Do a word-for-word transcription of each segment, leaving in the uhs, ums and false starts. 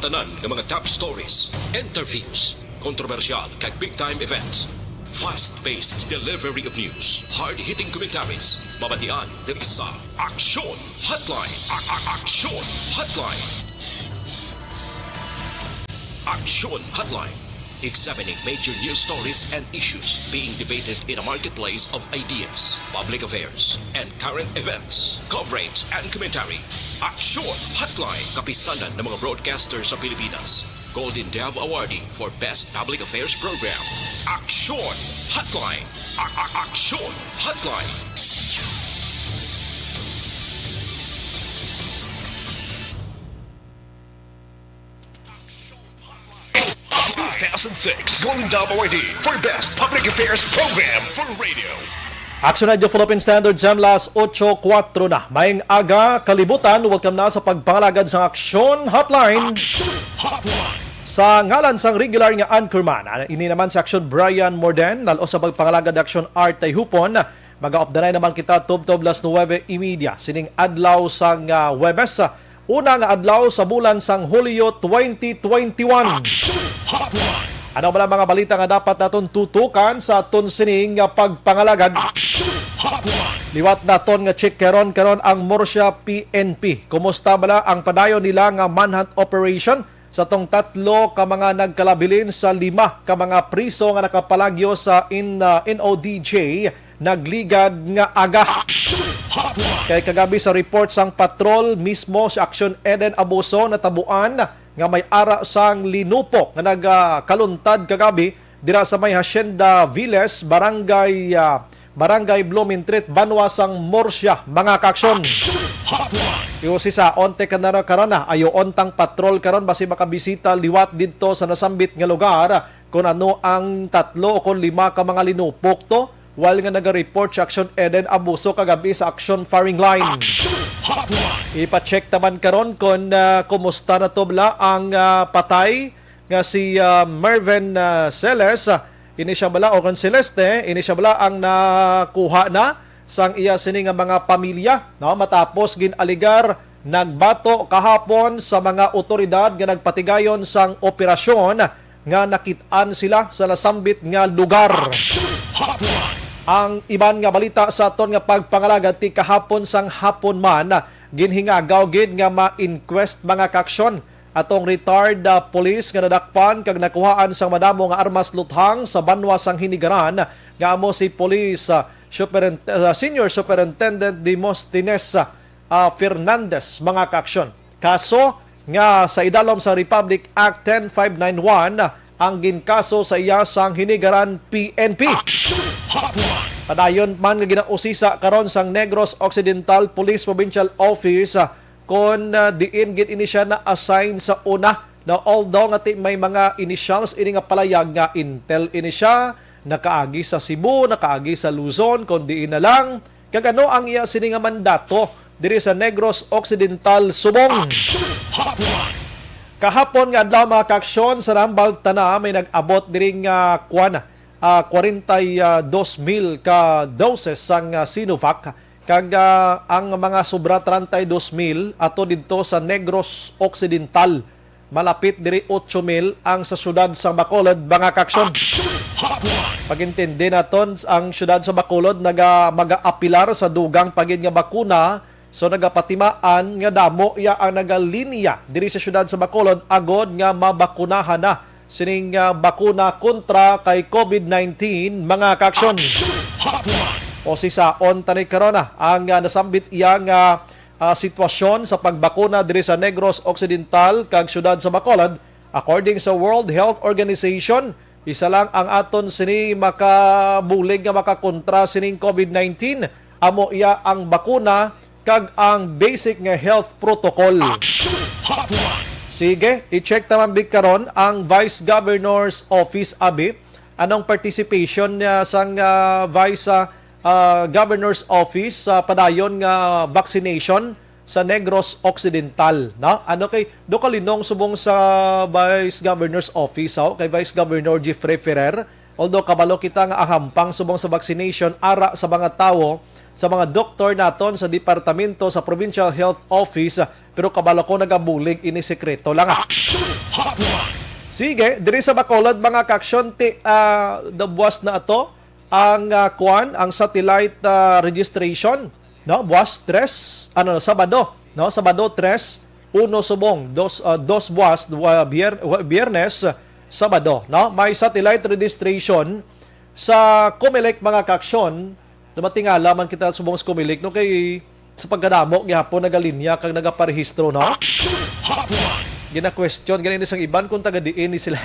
Tanan nga mga top stories, interviews, kontrobersyal kag big time events. Fast-paced delivery of news, hard-hitting commentaries, mabatian diri sa Aksyon Hotline. A- a- Aksyon Hotline. Aksyon Hotline. Examining major news stories and issues being debated in a marketplace of ideas, public affairs, and current events. Coverage and commentary. Aksyon Hotline. Kapisanan ng mga broadcaster sa Pilipinas. Golden Dove Awardee for Best Public Affairs Program. Aksyon Hotline. A- a- Aksyon Hotline. Two thousand six Golden Dove Awardee for Best Public Affairs Program for Radio. Aksyon Radio Philippine Standard Time, las otso kuwatro na. Maayong aga, kalibutan. Welcome na sa pagpangalagad sa Aksyon Hotline. Aksyon Hotline. Sa ngalan sang regular nga anchorman, ah, ini naman si Aksyon Brian Morden, nalo sa pagpangalagad Aksyon Art Tayhupon. Mag-update naman kita tubtob las nuwebe y media sining adlaw sang, ah, Huwebes, ah, una nga adlaw sa bulan sang Hulyo twenty twenty-one. Action Hotline. Ano ba ang mga balita nga dapat naton tutukan sa aton sining nga pagpangalagad? Action Hotline. Liwat naton nga check karon, karon ang Murcia P N P. Kumusta bala ang padayon nila nga manhunt operation sa tong tatlo ka mga nagkalabilin sa lima ka mga priso nga nakapalagyo sa in, ah, N O D J nagligad nga aga? Action Hotline. Kay kagabi sa report sang patrol mismo sa Action Eden Abuso, natabuan nga may ara sang linupok nga nagakaluntad kagabi dira sa may Hacienda Viles, Barangay, ah, Barangay Blumentritt, banwa sang Murcia, mga kaaksyon. Action Hotline. Iusi sa onte ka na karon na, ayoon tang patrol karon basi makabisita liwat didto sa nasambit nga lugar kung ano ang tatlo o kung lima ka mga linupok to, while nga naga-report sa Action Eden Abuso kagabi sa Action Firing Line. Action Hotline. Ipa-check taman karon kung, ah, kumusta na to bala ang, ah, patay nga si, ah, Mervin, ah, Celes. Ini siya bala, o kung Celeste, ini siya bala ang nakuha na sang iya sini nga mga pamilya, no? Matapos gin-aligar, nagbato kahapon sa mga otoridad nga nagpatigayon sang operasyon nga nakit-an sila sa nasambit nga lugar. Action Hotline. Ang iban nga balita sa aton nga pagpangalagad ti kahapon sang hapon man, ginhingagaw gid nga ma-inquest, mga kaaksyon, atong retired, ah, police nga nadakpan kag nakuhaan sang madamo nga armas luthang sa banwa sang Hinigaran, nga amo si Police, ah, Superint-, ah, Senior Superintendent Demosthenes, ah, Fernandez, mga kaaksyon. Kaso nga sa idalom sa Republic Act ten five nine one ang ginkaso sa iya sang Hinigaran P N P. Action Hotline. Padayon man nga ginausisa karon sang Negros Occidental Police Provincial Office, ah, kon, ah, diin gid ini siya na-assign sa una. Now, although nga ti-, may mga initials ini nga palayag nga intel ini siya, nakaagi sa Cebu, nakaagi sa Luzon, kon diin na lang, kag ano ang iya sini nga mandato diri sa Negros Occidental subong. Action Hotline. Kahapon nga adlaw, mga kaaksyon, sa nambal tana may nag-abot diri nga kwan, ah, kwarenta y dos mil ka doses sang, ah, Sinovac, kag, ah, ang mga sobra treinta y dos mil ato didto sa Negros Occidental. Malapit diri otso mil ang sa siyudad sa Bacolod, mga kaaksyon. Action Hotline. Pag-intindi naton, ang siyudad sa Bacolod naga-, maga-apilar sa dugang pa gid nga bakuna. So, nagapatimaan nga damo iya ang nagalinya diri sa siyudad sa Bacolod agod nga mabakunahan na sining, ah, bakuna kontra kay COVID nineteen, mga kaaksyon. Action Hotline. O si Saon tani karon na ang, ah, nasambit iya nga, ah, sitwasyon sa pagbakuna diri sa Negros Occidental kag siyudad sa Bacolod. According sa World Health Organization, isa lang ang aton sini makabulig nga makakontra sining COVID nineteen. Amo iya ang bakuna kag ang basic nga health protocol. Action Hotline. Sige, i-check ta man big karon ang Vice Governor's Office, abi. Anong participation niya sang, ah, Vice, ah, ah, Governor's Office sa padayon nga vaccination sa Negros Occidental, no? Ano kay do kalinong subong sa Vice Governor's Office, oh, kay Vice Governor Jeffrey Ferrer, although kabalo kita nga ahampang subong sa vaccination ara sa mga tawo sa mga doktor naton sa departamento sa Provincial Health Office, pero kabalo ko nagabulig ini, sekreto lang, ah. Action Hotline! Sige, diri sa Bacolod, mga kaaksyon, ti, ah, the buwas na ato ang, ah, kuan, ang satellite, ah, registration, no? Buwas tres, ano, Sabado, no? Sabado tres, uno subong, dos, ah, dos buwas, dua-, bier-, Biyernes, Sabado, no? May satellite registration sa Comelec, mga kaaksyon. Dumatingala man kita subong sa Comelec, no? Kay sa pagkadamo gihapon nagalinya kag nagaparehistro, no? Action Hotline! Gina-question gani ni sang iban kung taga diin ni sila.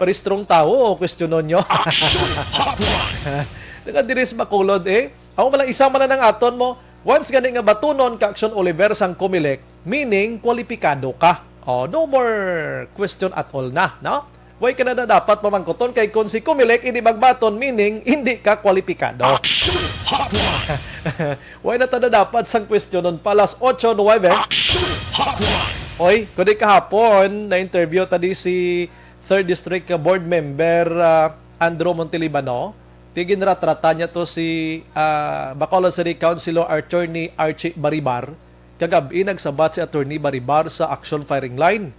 Parehistrong tawo o questionon nyo? Action Hotline! Taga diri sa Bacolod, eh. Amo man lang, isa man lang ang aton mo. Once gani nga batunon, kaaksyon, Oliver, sang Comelec, meaning kwalipikado ka. Oh, no more question at all na, no? Way ka na, na dapat pamangkuton, kay kung si Comelec hindi magbaton, meaning hindi ka kwalipikado. Action Hotline! Way na ta na dapat sang questionon pa, alas otso nuwebe. Action Hotline! Oy, kundi kahapon, na-interview ta di si Third District Board Member, ah, Andrew Montelibano. Ti ginratrata niya to si, ah, Bacolod City Councilor Attorney Archie Baribar. Kagab-i nagsabat si Attorney Baribar sa Action Firing Line.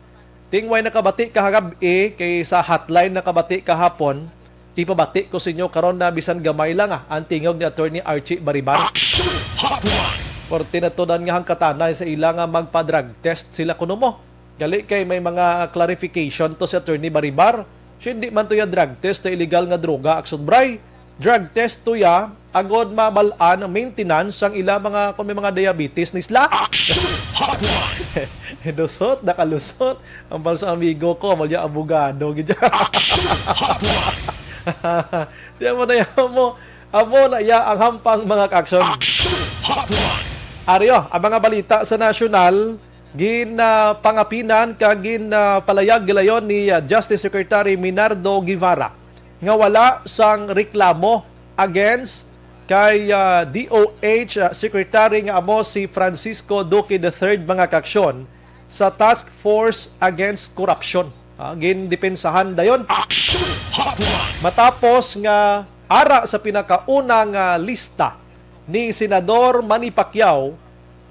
Ti way nakabati kahagab-i, kay sa hotline nakabati kahapon, ipabati ko sa inyo karon na bisan gamay lang, ah, ang tingog ni Attorney Archie Baribar. Action Hotline! Korte na to dan nga hangkatanay sa ila nga magpa-drug test sila kuno mo. Gali kay may mga clarification to si Attorney Baribar. Siya hindi man to ya drug test sa illegal nga droga, action, Bray. Drug test to ya agod mabal-an ang maintenance sang ila mga, kung may mga diabetes ni sila. Action Hotline! Dusot, nakalusot. Ang bal sa amigo ko, amal niya abogado, gid. Action Hotline! Di mo na yan mo. Amo na iya ang hampang, mga kaaksyon. Action Hotline! Aryo, ang mga balita sa nasyonal, ginapangapinan kag ginapalayag gilayon ni, ah, Justice Secretary Minardo Guevara nga wala sang reklamo against kay, ah, D O H, ah, Secretary nga amo si Francisco Duque the third, mga kaaksyon, sa Task Force Against Corruption. Ah, gindepensahan dayon. Action Hotline! Matapos nga ara sa pinakauna nga lista ni Senador Manny Pacquiao,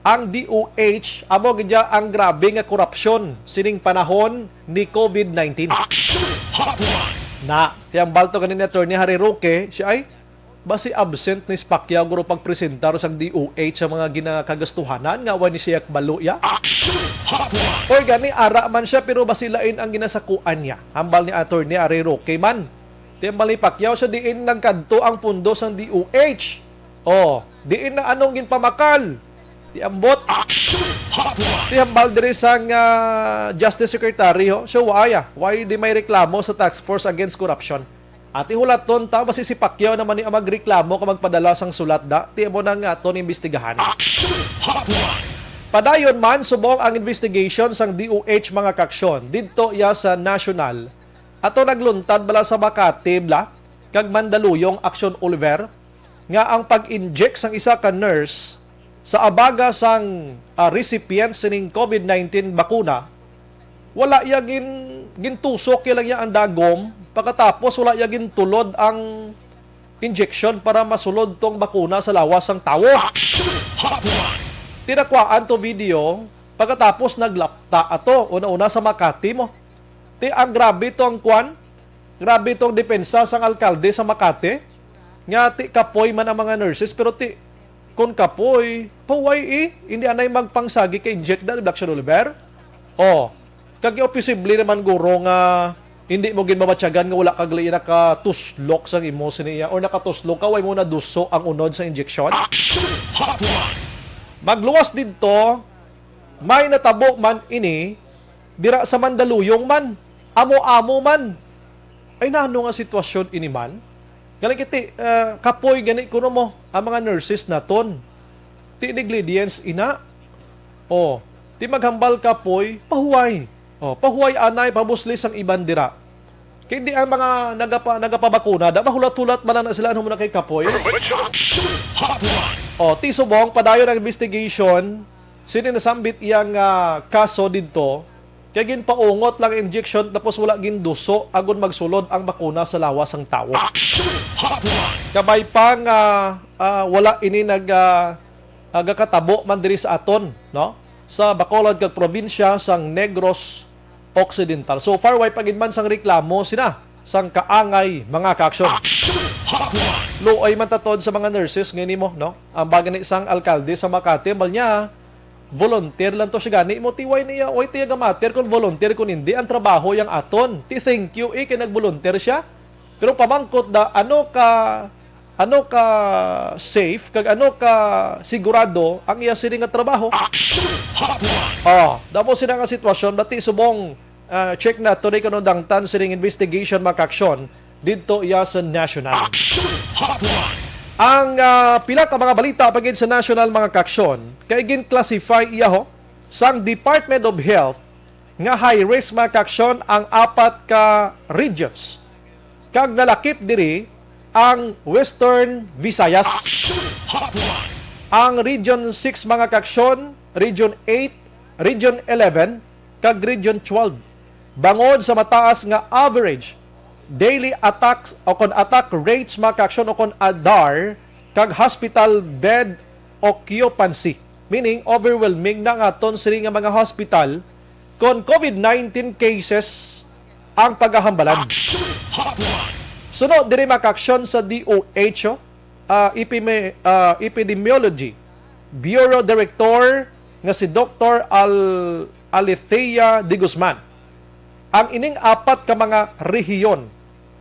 ang D O H amo gid ya ang grabe nga korupsyon sining panahon ni COVID nineteen. Action Hotline! Na, ti ang balto ganin ni Attorney Harry Roque, siya ay basi absent ni si Pacquiao guro pagpresentar sang D O H sa mga ginakagastuhanan nga wa ni siya kabalo ya. Action Hotline! Or gani ara man siya pero basi lain ang ginasakuan niya. Hambal ni Attorney Harry Roque man. Ti ang Manny Pacquiao, siya diin nagkadto ang pundo sang D O H. Oh, diin na anong ginpamakal? Ti ambot. Action Hotline! Ti hambal diri sang, ah, Justice Secretary, ho. So, why, ah? Why di may reklamo sa Task Force Against Corruption? Ati hulaton ta, basi si Pacquiao naman ni ang magreklamo kung magpadala sang sulat da. Ti amo na nga aton imbestigahan. Action Hotline! Padayon man, subong ang investigation sang D O H, mga kaaksyon, didto iya sa National. Ato nagluntad bala sa Makati, bla, kag Mandaluyong, action, Oliver, nga ang pag-inject sang isa ka nurse sa abaga sang, ah, recipient sining COVID nineteen bakuna, wala iya gin-, gintusok iya lang iya ang dagom, pagkatapos wala iya gintulod ang injection para masulod tong bakuna sa lawas sang tawo. Action Hotline! Tinakwaan to video, pagkatapos naglapta ato, una-una sa Makati mo. Ti ang grabe to ang kwan, grabe tong depensa sang alkalde sa Makati, nga ti kapoy man ang mga nurses, pero ti, kon kapoy, pahuway, eh, hindi anay magpangsagi kay inject da, Black Shot Oliver. Oh, kag posible naman guro nga hindi mo gid mabatyagan nga wala ka gali nakatuslok sang imo siniya or nakatuslok ka, way mo naduso ang unod sa injection. Action Hotline! Magluwas didto, may natabo man ini dira sa Mandaluyong man, amo-amo man. Ay, nano nga sitwasyon ini man? Galing kiti, ah, kapoy gani kuno mo ang mga nurses naton. Ti negligence ina. Oh, ti maghambal kapoy, pahuway. Oh, pahuway anay, pabuslis ang iban dira. Kay di ang mga nagapa-, nagapabakuna, da mahulat-hulat man lang na sila, ano mo na kay kapoy? Action Hotline! Oh, ti subong, padayon ang investigation. Sini nasambit iyang, ah, kaso didto. Kay ginpaungot lang ang injection tapos wala ginduso agod magsulod ang bakuna sa lawas sang tawo. Action Hotline! Kabay pa nga, ah, wala ini nag, ah, ah, gakatabo man diri sa aton, no? Sa Bacolod kag probinsya sang Negros Occidental. So far, way pa gid man sang reklamo sina sang kaangay, mga kaaksyon. Action Hotline! Luoy man ta tuod sa mga nurses nga nimo, no? Ang baga ni sang alkalde sa Makati, ambal niya, volunteer lang to siya gani mo, tiway niya, oy, tiya gamatter kung volunteer kung hindi, ang trabaho yang aton. Ti thank you, eh, kay nag-volunteer siya. Pero pamangkot da, ano ka, ano ka safe, kag ano ka sigurado ang iya sini nga trabaho? Action Hotline! Oh, damo sila nga sitwasyon, bati subong, ah, check na, tunay kuno dangtan sining investigation, mga kaaksyon, didto iya sa national. Action Hotline! Ang, ah, pila ka mga balita pa gid sa national, mga kaaksyon, kay gin-classify iya ho sang Department of Health nga high risk, mga kaaksyon, ang apat ka regions. Kag nalakip diri ang Western Visayas. Action Hotline! Ang Region six, mga kaaksyon, Region eight, Region eleven, kag Region twelve. Bangod sa mataas nga average daily attacks o kon attack rates, mga kaaksyon, o kon adar, kag hospital bed occupancy, meaning overwhelming na nga aton sini nga mga hospital kon COVID nineteen cases ang pagahambalan. Action Hotline! Suno diri, mga kaaksyon, sa D O H, oh, ah, epime-, ah, Epidemiology Bureau Director nga si Doktor Al-, Alethea de Guzman. Ang ining apat ka mga rehiyon,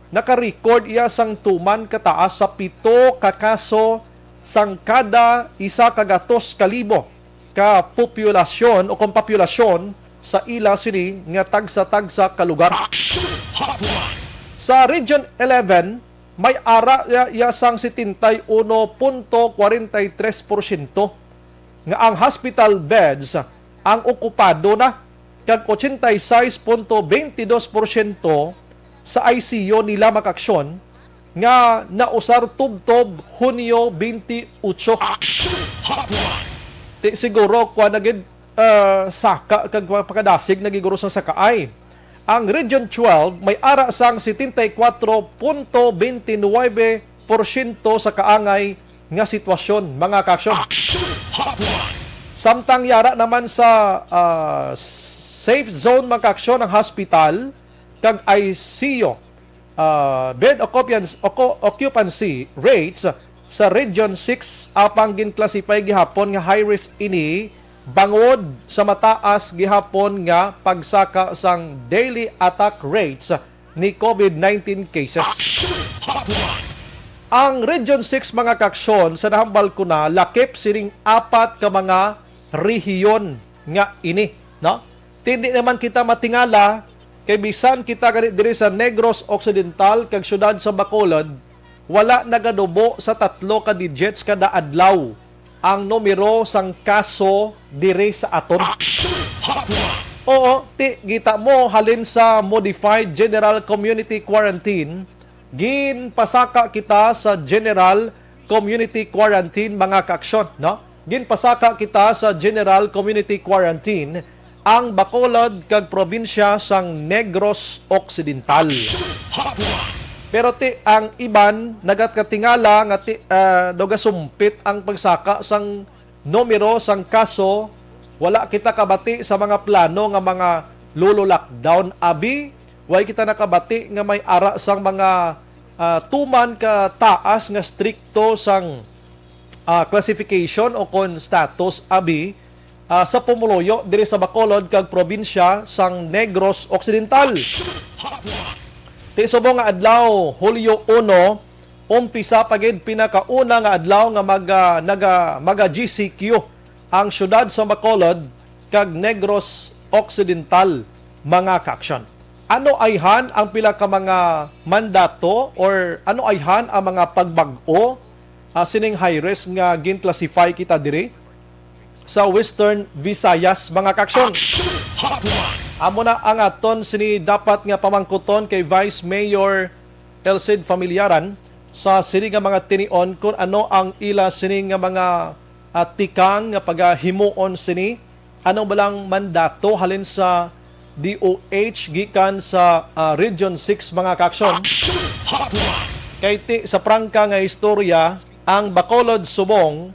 naka-record iya sang tuman kataas sa pito ka kaso sang kada isa ka gatos ka libo ka populasyon o kon populasyon sa ila sini nga tagsa-tagsa ka lugar. Action Hotline! Sa Region eleven, may ara iya, iya sang setenta y uno punto kwarenta y tres porsyento nga ang hospital beds ang okupado na, kag ochenta y seis punto veinte dos porsyento sa I C U nila, mga kaaksyon, nga nausar tubtob Hunyo twenty-eight. Action Hotline! Ti siguro, kuwan na gid, ah, saka kag pakadasig na gid guro sang sakaay. Ang Region twelve may ara sang setenta y cuatro punto veinte nuebe porsyento sa kaangay nga sitwasyon, mga kaaksyon. Action Hotline! Samtang yara naman sa, ah, s-, safe zone, mga kaaksyon, ang hospital kag I C U, ah, bed occupians-, occu-, occupancy rates sa Region six, apang gin-classify gihapon nga high risk ini bangod sa mataas gihapon nga pagsaka sang daily attack rates ni COVID nineteen cases. Action Hotline! Ang Region six, mga kaaksyon, sa nahambal ko na, lakip sining apat ka mga rehiyon nga ini, no? Ti hindi naman kita matingala kay bisan kita gani diri sa Negros Occidental kag siyudad sa Bacolod, wala nagadubo sa tatlo ka digits kada adlaw ang numero sang kaso diri sa aton. Action Hotline! Oo, ti, kita mo, halin sa Modified General Community Quarantine, ginpasaka kita sa General Community Quarantine, mga kaaksyon, no? Ginpasaka kita sa General Community Quarantine ang Bacolod kag probinsya sang Negros Occidental. Action Hotline! Pero ti, ang iban nagakatingala nga ti, ah, nagasumpit ang pagsaka sang numero sang kaso, wala kita kabati sa mga plano nga mga lolo lockdown, abi, way kita nakabati nga may ara sang mga, ah, tuman ka taas nga strikto sang, ah, classification o kon status, abi, ah, sa pumuluyo diri sa Bacolod kag probinsya sang Negros Occidental. Ti subong nga adlaw, Hulyo uno, umpisa pa gid pinakauna nga adlaw nga maga-, naga-, maga-G C Q ang siyudad sa Bacolod kag Negros Occidental, mga kaaksyon. Ano ayhan ang pila ka mga mandato or ano ayhan ang mga pagbag-o, ah, sining high risk nga gin-classify kita diri sa Western Visayas, mga kaaksyon? Action Hotline! Amo na ang aton sini dapat nga pamangkuton kay Vice Mayor Elcid Familiaran sa sini nga mga tinion kung ano ang ila sini nga mga, ah, tikang nga pagahimuon sini, ano ba lang mandato halin sa D O H gikan sa, ah, Region six, mga kaaksyon. Kay ti, sa prangka nga istorya, ang Bacolod Subong,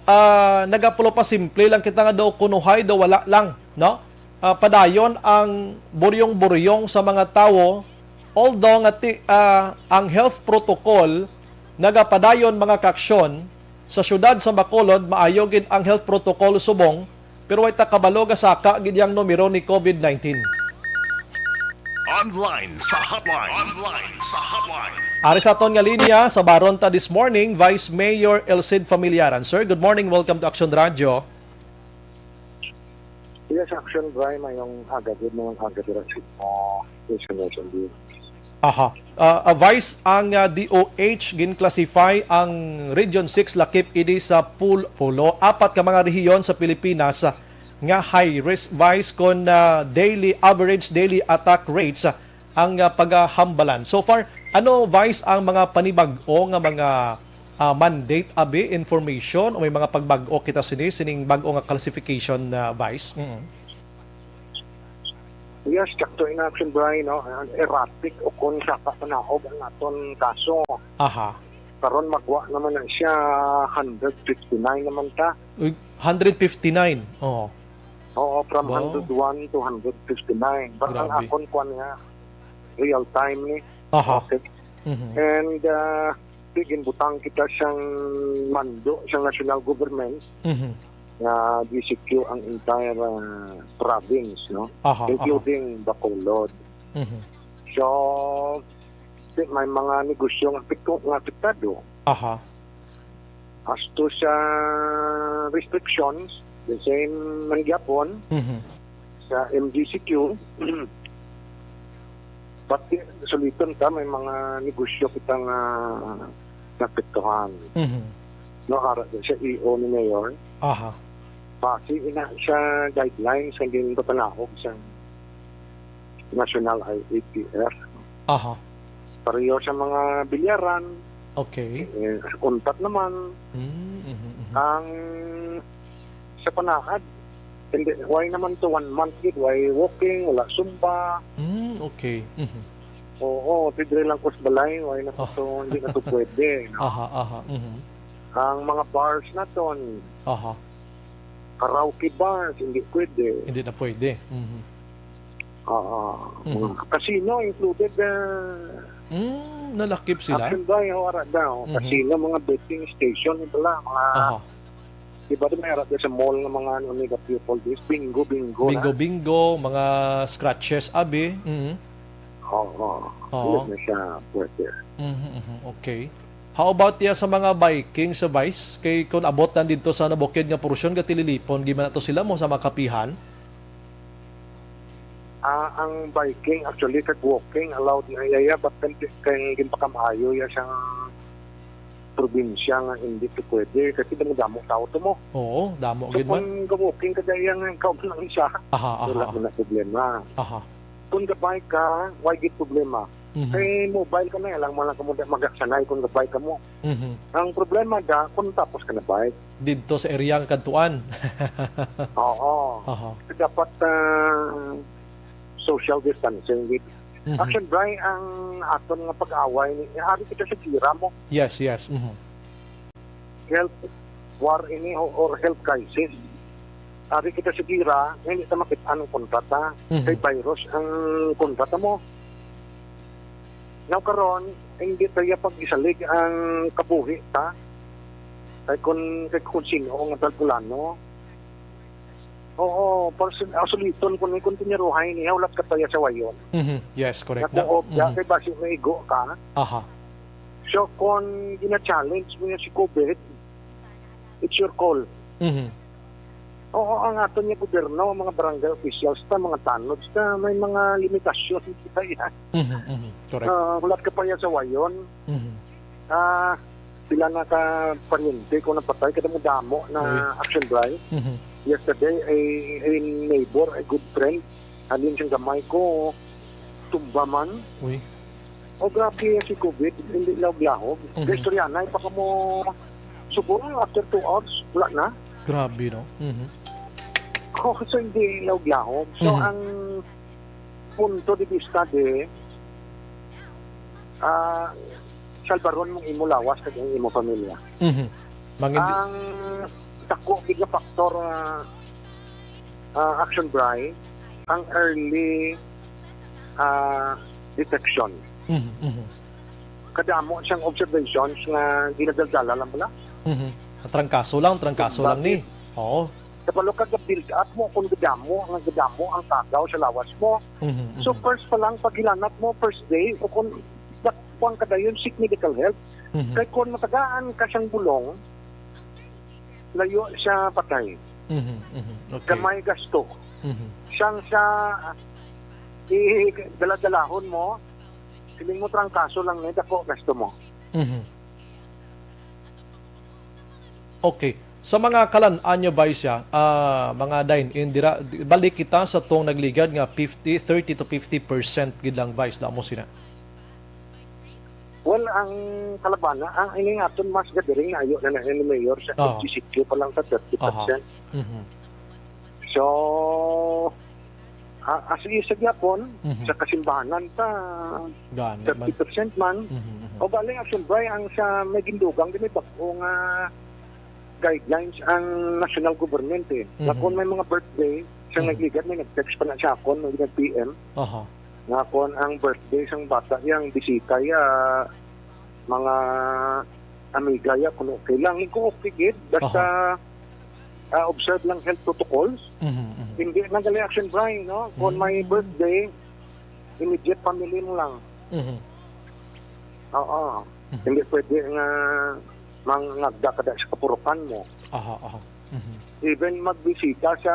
ah, nagapulo pa, simple lang kita nga daw kunuhay daw wala lang, no? Ah, padayon ang buryong-buryong sa mga tawo, although nga ti, ah, ang health protocol nagapadayon, mga kaaksyon, sa siyudad sa Bacolod, maayo gid ang health protocol subong, pero way ta kabalo, gasaka gid yang numero ni covid nineteen. Online sa hotline. Online sa hotline. Ari sa aton nga linya, sa Baron ta this morning, Vice Mayor Elcid Familiaran. Sir, good morning. Welcome to Action Radio. Yes, Action Bri, mayong aga, good morning, aga dira sa, ah, listeners and viewers. Aha. Ah, ah, Vice, ang, ah, D O H gin-classify ang Region six lakip ini sa pul-, pulo, apat ka mga rehiyon sa Pilipinas, ah, nga high risk, Vice, kon, ah, daily, average daily attack rates, ah, ang, ah, pagahambalan. So far, ano, Vice, ang mga panibag-o nga mga, ah, mandate, abi, information, o may mga pagbag-o kita sini, sining bag-o nga classification, ah, Vice? Mm. Yes, sakto in action, Brian, no? Ang erratic o kung sa kapanaog ang aton kaso. Aha. Karon magwa naman na siya, hundred fifty-nine naman ta. Uy, hundred fifty-nine. Oo. Oo, from Wow. hundred one to hundred fifty-nine. But ang Grabe. akon kwan nga, real time ni. Aha. Okay. Mhm. And, uh, ginbutang kita siyang mando sa national government Mhm. nga G C Q ang entire, uh, province, no? Aha, aha. Including Bacolod. Mhm. So, di, may mga negosyo nga apekto-, nga apektado. Aha. As to sa restrictions, the same man gyapon Mhm. sa M G C Q. But suliton ka, may mga negosyo kita nga naapektuhan. Mhm. No, ara sa E O ni Mayor. Aha. Base ina sa guidelines nga ginpapanaog sa National I A T F. Aha. Pareho sa mga bilyaran, Okay. eh, untat naman. Mm, mhm, mhm. Ang sa panaad, hindi, why naman to one month gid? Why walking? Wala zumba. Mm, okay. Mhm. Oo, pwede lang kus balay. Why na Oh. to? Hindi na to pwede, no? Aha, aha. Mhm. Ang mga bars naton, Aha. karaoke bars, hindi pwede. Hindi na pwede. Mhm. Oo. Mhm. Mga casino included, ah, Mm, nalakip sila? Action ba yung wala daw? Mhm. Casino, mga betting station, ito lang, mga, Aha. di ba, may harap sa mall ng mga, ano, nila people, this bingo, bingo na. Bingo, bingo, mga scratches, abi. Mhm. Oo. Oo. Hindi na siya pwede. Mhm, mhm. Okay. How about diya sa mga biking, sa Vice? Kay kung abot na dito sa nabukid nga porsyon, gatililipon, di man ato sila mo sa makapihan? Ah, ang biking, actually, kag walking, allowed na iya, iya, but kay, kay ginpakamaayo iya siyang probinsya nga hindi to pwede, kasi damo-damo tao to mo. Oo, damo So, gid man. kung ga-walking ka dyan, ikaw man lang isa, Aha, wala aha. man na problema. Aha. Kung ga-bike ka, why gid problema? Mhm. Kay mobile ka na, alang mo lang kamo magaksanay kung ga-bike ka mo. Mhm. Ang problema da, kung tapos ka na bike. Didto sa area nga kadtuan. Oo. Aha. Dapat, ah, social distancing gid. Mhm. Action, Bri, ang aton nga pag-away ni, ari kita sa gira mo. Yes, yes. Mhm. Health war ini o, or health crisis. Ari kita sa gira, hindi ta makit-an ang kontrata. Mhm. Kay virus ang kontrata mo. Now karon, hindi tayo pag-isalig ang kabuhi ta. Kay kun, kay kun sino ang talpulano. Oo, pero sin-, ah, suliton ko ni, kun tinyaruhay niya, wala ka pa sa wayon. Mhm. Yes, correct. Nakuob Na, niya, mhm. kay basi maigo ka. Aha. So, kung gina-challenge mo niya si covid, it's your call. Mhm. Oo, ang aton nga gobyerno, mga barangay officials ta, mga tanods ta, may mga limitasyon kita yan. Mhm, mhm. Correct. Ah, wala ka pa sa wayon. Mhm. Ah, pila na ka paryente ko napatay, kada mo damo na Uy. action drive. Mhm. Yesterday, a, a neighbor, a good friend, halin siyang gamay ko, tumba man. Uy. Oh, grabe yan si covid, hindi lahog-lahog. Mhm. Kay istorya na, ipakamo subong after two hours, wala na. Grabe, no? Mhm. Oh, so hindi lahog-lahog. So, Mhm. ang punto de vista de, ah, salbaron mo imo lawas kag ang imo pamilya. Mhm. Mangin- Ang dako gid nga faktor, ah, ah, Action Bri, ang early, ah, detection. Mhm, mhm. Kadamo siyang observations nga ginadaldala lang bala. Mhm. Trangkaso lang, trangkaso lang ni. Bakit? Oo. Kabalo ka, ga-build up mo kung gadamo, nga gadamo ang tagaw sa lawas mo. Mhm, So, mhm. first pa lang, paghilanat mo, first day, o kung dak-, kuwan ka dayon, seek medical help. Mhm. Kay kung matagaan ka siyang bulong, layo siya patay. Mhm, mhm. Okay. Gamay gasto. Mhm. Siyang sa, i-, dala-dalahon mo, siling mo trangkaso lang ni, dako gasto mo. Mhm. Okay. Sa mga kalan-an nyo, Vice, ya, ah, mga dine-in, dira, di-, balik kita sa tong nagligad nga fifty, thirty to fifty percent gid lang, Vice, damo sina. Well, ang kalabana, ang ining aton mass gathering na ayo na na ni Mayor sa Oo. M G C Q pa lang sa thirty percent. Aha. Mhm. So, a-, as is sa gyapon, Mhm. sa kasimbahanan pa, Gani man. thirty percent man. Mhm, mhm. O bali, Action Bri, ang sa may gindugang, di may bag-o nga guidelines ang national government eh. Nga Mhm. kung may mga birthday, sa Mhm. nagligad, may nag-text pa na sa akon, may nag-P M. Aha. Nga kung ang birthday sang bata, yang bisita ya, mga amiga ya, kung okay lang. Ko okay gid, basta, Aha. ah, observe lang health protocols. Mhm, mhm. Hindi na gali Action Bri, no? Kung may Mm. birthday, immediate family mo lang. Mhm. Oo. Mhm. Hindi pwede nga mangagda ka da sa kapurukan mo. Aha, aha. Mhm. Even magbisita sa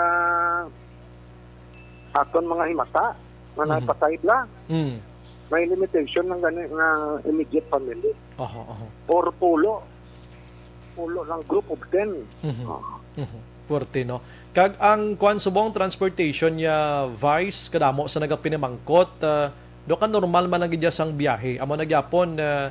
aton mga himata, nga Mhm. napatay bla, Mm. may limitation ng gani nga immediate family. Aha, aha. Or pulo. Pulo lang, group of ten. Mhm. Ah. Mhm. Puwerte, no? Kag ang kwan subong transportation niya, Vice, kadamo sa nagapinamangkot, ah, do ka normal man ang gidya sang biyahe. Amo na gyapon, ah,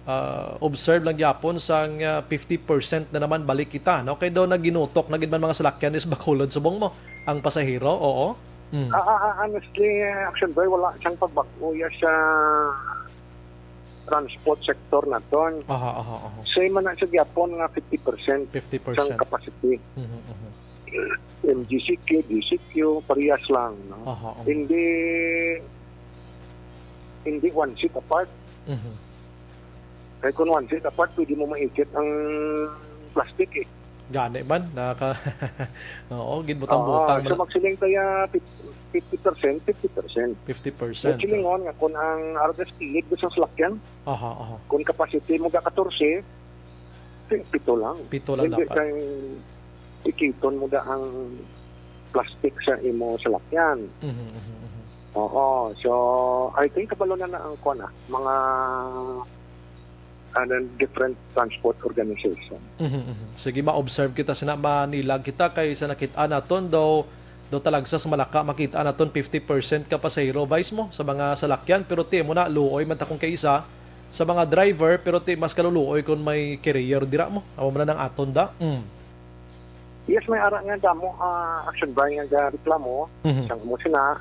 ah, observe lang gyapon sang, ah, fifty percent na naman balik kita, no? Kay daw naginutok na gid man mga salakyan is Bacolod subong mo ang pasahero, oo. Mm. Ah, ah, ah, honestly, Action Bri, wala siyang pagbag-o ya sa transport sector naton. Aha, aha, aha. Same man na sa gyapon nga fifty percent Fifty percent. sang capacity. Mhm, mhm. M G C Q, G C Q, parehas lang, no? Aha, aha. Hindi, hindi one seat apart. Mhm. Kay kung one seat apart, pwede mo maikit ang plastic eh. Gani man, naka-, oo, ginbutang-butang Oo, so man. Magsiling kaya fif-, fifty percent, fifty percent. Fifty percent, Yung silingon nga kung ang R S P, gusto sa salakyan, Aha, aha. kung capacity mo ga katorse, pi-, pito lang. Pito lang Hindi dapat. Kay ikiton mo da ang plastic sa imo salakyan. Mhm, mhm, mhm. Oo, so I think kabalo na na ang kuwan, ah, mga, ano, different transport organization. Mhm, mhm. Sige, ma-observe kita sina, manilag kita kay sa nakit-an naton daw, daw talagsa sa Malacca, makit-an naton fifty percent ka pasahero, Vice, mo sa mga salakyan, pero ti mo na luoy man ta kung kaisa sa mga driver, pero ti mas kaluluoy kung may carrier dira mo. Amo man na nang aton da. Mm. Yes, may ara nga damo, ah, Action Bri nga reklamo Mhm. sang amo sina.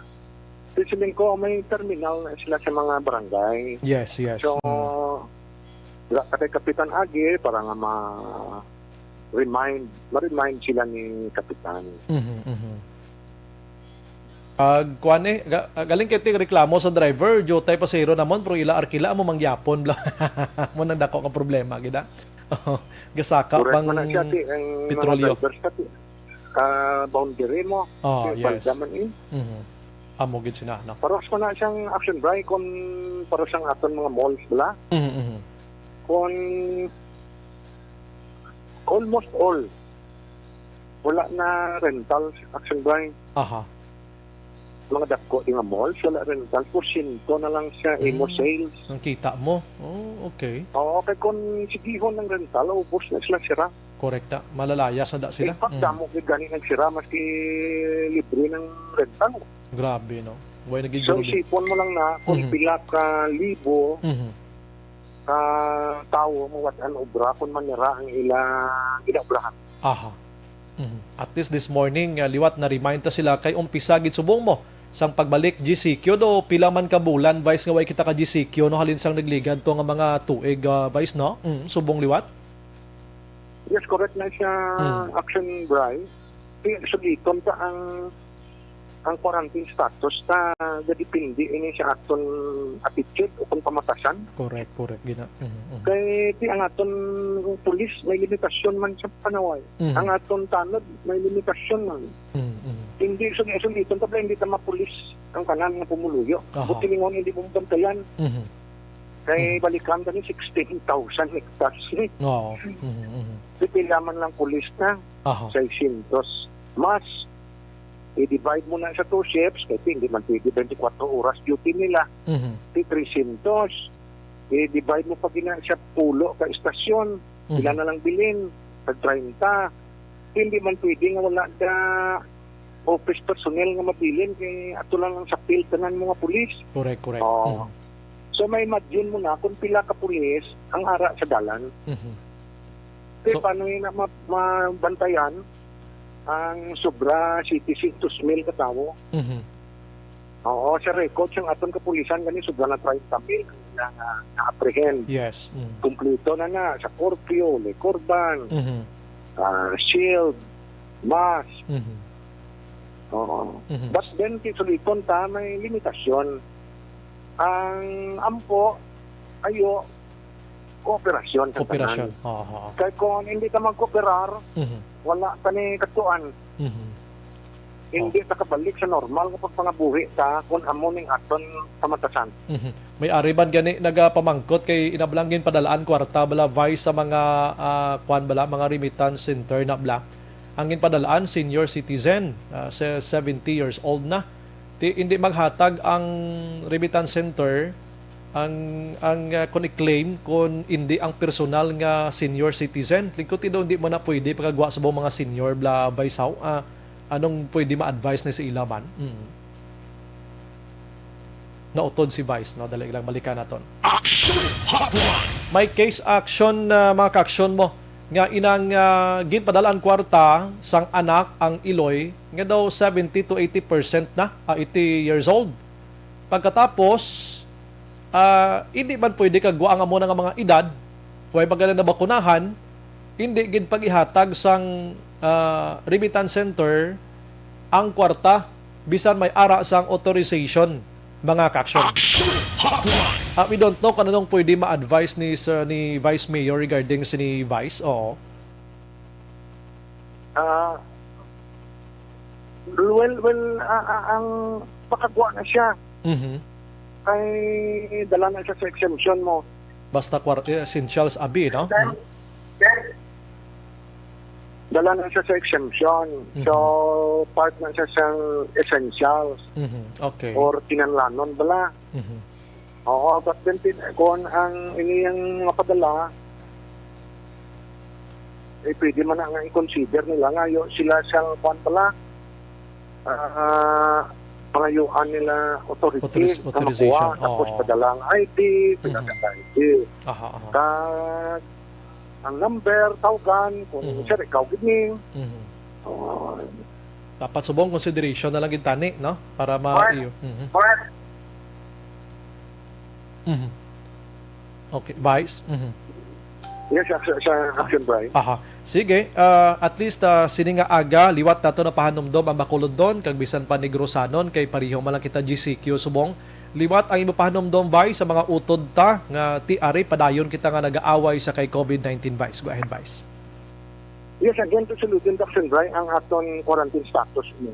Siling ko, may terminal na sila sa mga barangay. Yes, yes. So, Mm. dira ka kay Kapitan Agi para nga ma-remind, ma-remind sila ni Kapitan. Mhm, mhm. Ag kuan eh, ga-, ah, galing kay ti reklamo sa driver, diutay pasahero namon, pero ila arkila mo mangyapon bla. Mo nang dako ka problema gid, ah. Gasaka Correct pang man na siya, ti, ang mga petrolyo. Drivers ka, ti, ah, boundary mo. Oh, Ti, yes. Palda man eh. Mhm. Amo gid sina, no? Paros ko na siyang Action Bri kung paros ang aton mga malls bala. Mhm, mhm. Kung almost all, wala na rentals, Action Bri. Aha. Mga dako di nga malls, wala rentals. Porsyento na lang sa imo Mm. sales. Ang kita mo. Oh, okay. Oo, kay kung sigihon ang rental, ubos na sila sira. Correct, ah. Malalaya sa da sila. In fact, Mm. damo gid gani nagsira maski libre ng rental. Grabe, no? Way naging So, guro-, isipon mo lang na kung Mhm. pila ka libo Mhm. ka tawo mawad-an obra kung manira ang ilang ginaobrahan. Aha. Mhm. At least this morning, ah, liwat na-remind ta sila kay umpisa gid subong mo. sang pagbalik G C Q, do pila man ka bulan, Vice, nga way kita ka G C Q, no, halin sang nagligad to nga mga tuig, ah, Vice, no? Mm, subong liwat? Yes, correct na siya, Mm. Action Bry. Kaya suliton ta ang ang quarantine status ta, gadepende ini sa aton attitude o kung pamatasan. Correct, correct, gina. Mhm, mhm. Kay ti ang aton pulis may limitasyon man sa panaway. Mhm. Ang aton tanod may limitasyon man. Mhm, mhm. Hindi, so, suliton ta pala, hindi ta mapulis ang tanan nga pumuluyo. Aha. Buti lingon hindi mo bantayan. Mhm. Kay Mhm. balikan ta ni sixteen thousand hectares ni. Oo. Mhm, mhm. Di pila man lang pulis na, Aha. Seiscientos. Mas, i-divide mo na sa two shifts, kay hindi man pwede twenty-four oras duty nila. Mhm. Di three siyam ka. I-divide mo pa gina sa pulo ka istasyon. Mhm. Sila na lang bilin, tag treinta. Hindi man pwede nga wala da office personnel nga mabilin, kay ato lang ang sapil tanan mga pulis. Correct, correct. Oo. Mhm. So, may imagine mo na kung pila ka pulis ang ara sa dalan. Mhm. Kay So- paano yun na ma- mabantayan ang sobra setecientos mil ka tawo? Mhm. Oo, sa record sang aton kapulisan gani sobra na treinta mil ang na, na, na-apprehend. Yes. Mhm. Kumpleto na na sa curfew, Licurban, Mhm. ah, shield, mask. Mhm. Oo. Mhm. But then, kisuliton ta, may limitasyon. Ang ampo, ayo, kooperasyon sa Kooperasyon. tanan. Oo, oo. Kay kung hindi ka magkooperar, Mhm. wala ka ni katuan. Mhm. Hindi ta kabalik sa normal nga pagpangabuhi ta kung amo ning aton pamatasan. Mhm. May ari man gani nagapamangkot kay inablang ginpadalaan kwarta bala, Vice, sa mga, ah, kwan bala, mga remittance center na bala. Ang ginpadalaan, senior citizen, ah, se-, seventy years old na. Ti, hindi maghatag ang remittance center ang, ang, ah, kung i-claim kung hindi ang personal nga senior citizen. Lingkod ti daw hindi mo na pwede pagkagwa sa mga senior bala, Vice, haw? Ah, anong pwede ma-advise ni sa ila man? Mm. Nautod si Vice, no? Dali lang, balikan naton. Action Hotline. May case action na mga ka-action mo nga inang, ah, ginpadalaan kwarta sang anak ang iloy nga daw seventy to eighty percent na, ah, eighty years old. Pagkatapos, ah, hindi man pwede kagwa ang amo na nga mga edad, way pa gani nabakunahan, hindi gid pag-ihatag sang, ah, remittance center ang kwarta bisan may ara sang authorization, mga ka-action. Action Hotline. Ah, we don't know kung anong pwede ma-advise ni Sir, ni Vice Mayor regarding sini, Vice. Oo. Ah, well, well, ah, ah, ang pakagwa na siya. Mhm. Ay, dala na siya sa exemption mo. Basta kwar-, eh, essentials abi, no? Then, then, dala na siya sa exemption. Mhm. So, part na siya sa essentials Mhm. Okay. or kinahanglanon bala. Mhm. Oo, but then, tin- kung ang iniyang mapadala, eh, pwede man na nga i-consider nila nga yo, sila sa kwan pala, ah, pangayuan nila authority Authoriz-, na authorization, makuha, tapos oo. padala ang I D, Mhm. pinatag I D. Aha, aha. Kag ang number, tawgan, kung Mhm. sir, ikaw gid ni. Mhm. Oh, Dapat subong consideration na lang gid tani, no? Para ma- Correct. iyo. Mhm. Correct. Mhm. Okay, Vice. Mhm. Yes, sa, sa, sa action, Bry. Aha. Sige, ah, at least, ah, sini nga aga, liwat nato napahanumdom ang Bacolodnon kag bisan pa Negrosanon kay pareho man lang kita G C Q subong. Liwat ang imo pahanumdom, Vice, sa mga utod ta nga ti ari padayon kita nga nagaaway sa kay COVID nineteen, Vice. Go ahead, Vice. Yes, again, to sulutin, Doc Sendray, ang aton quarantine status mo.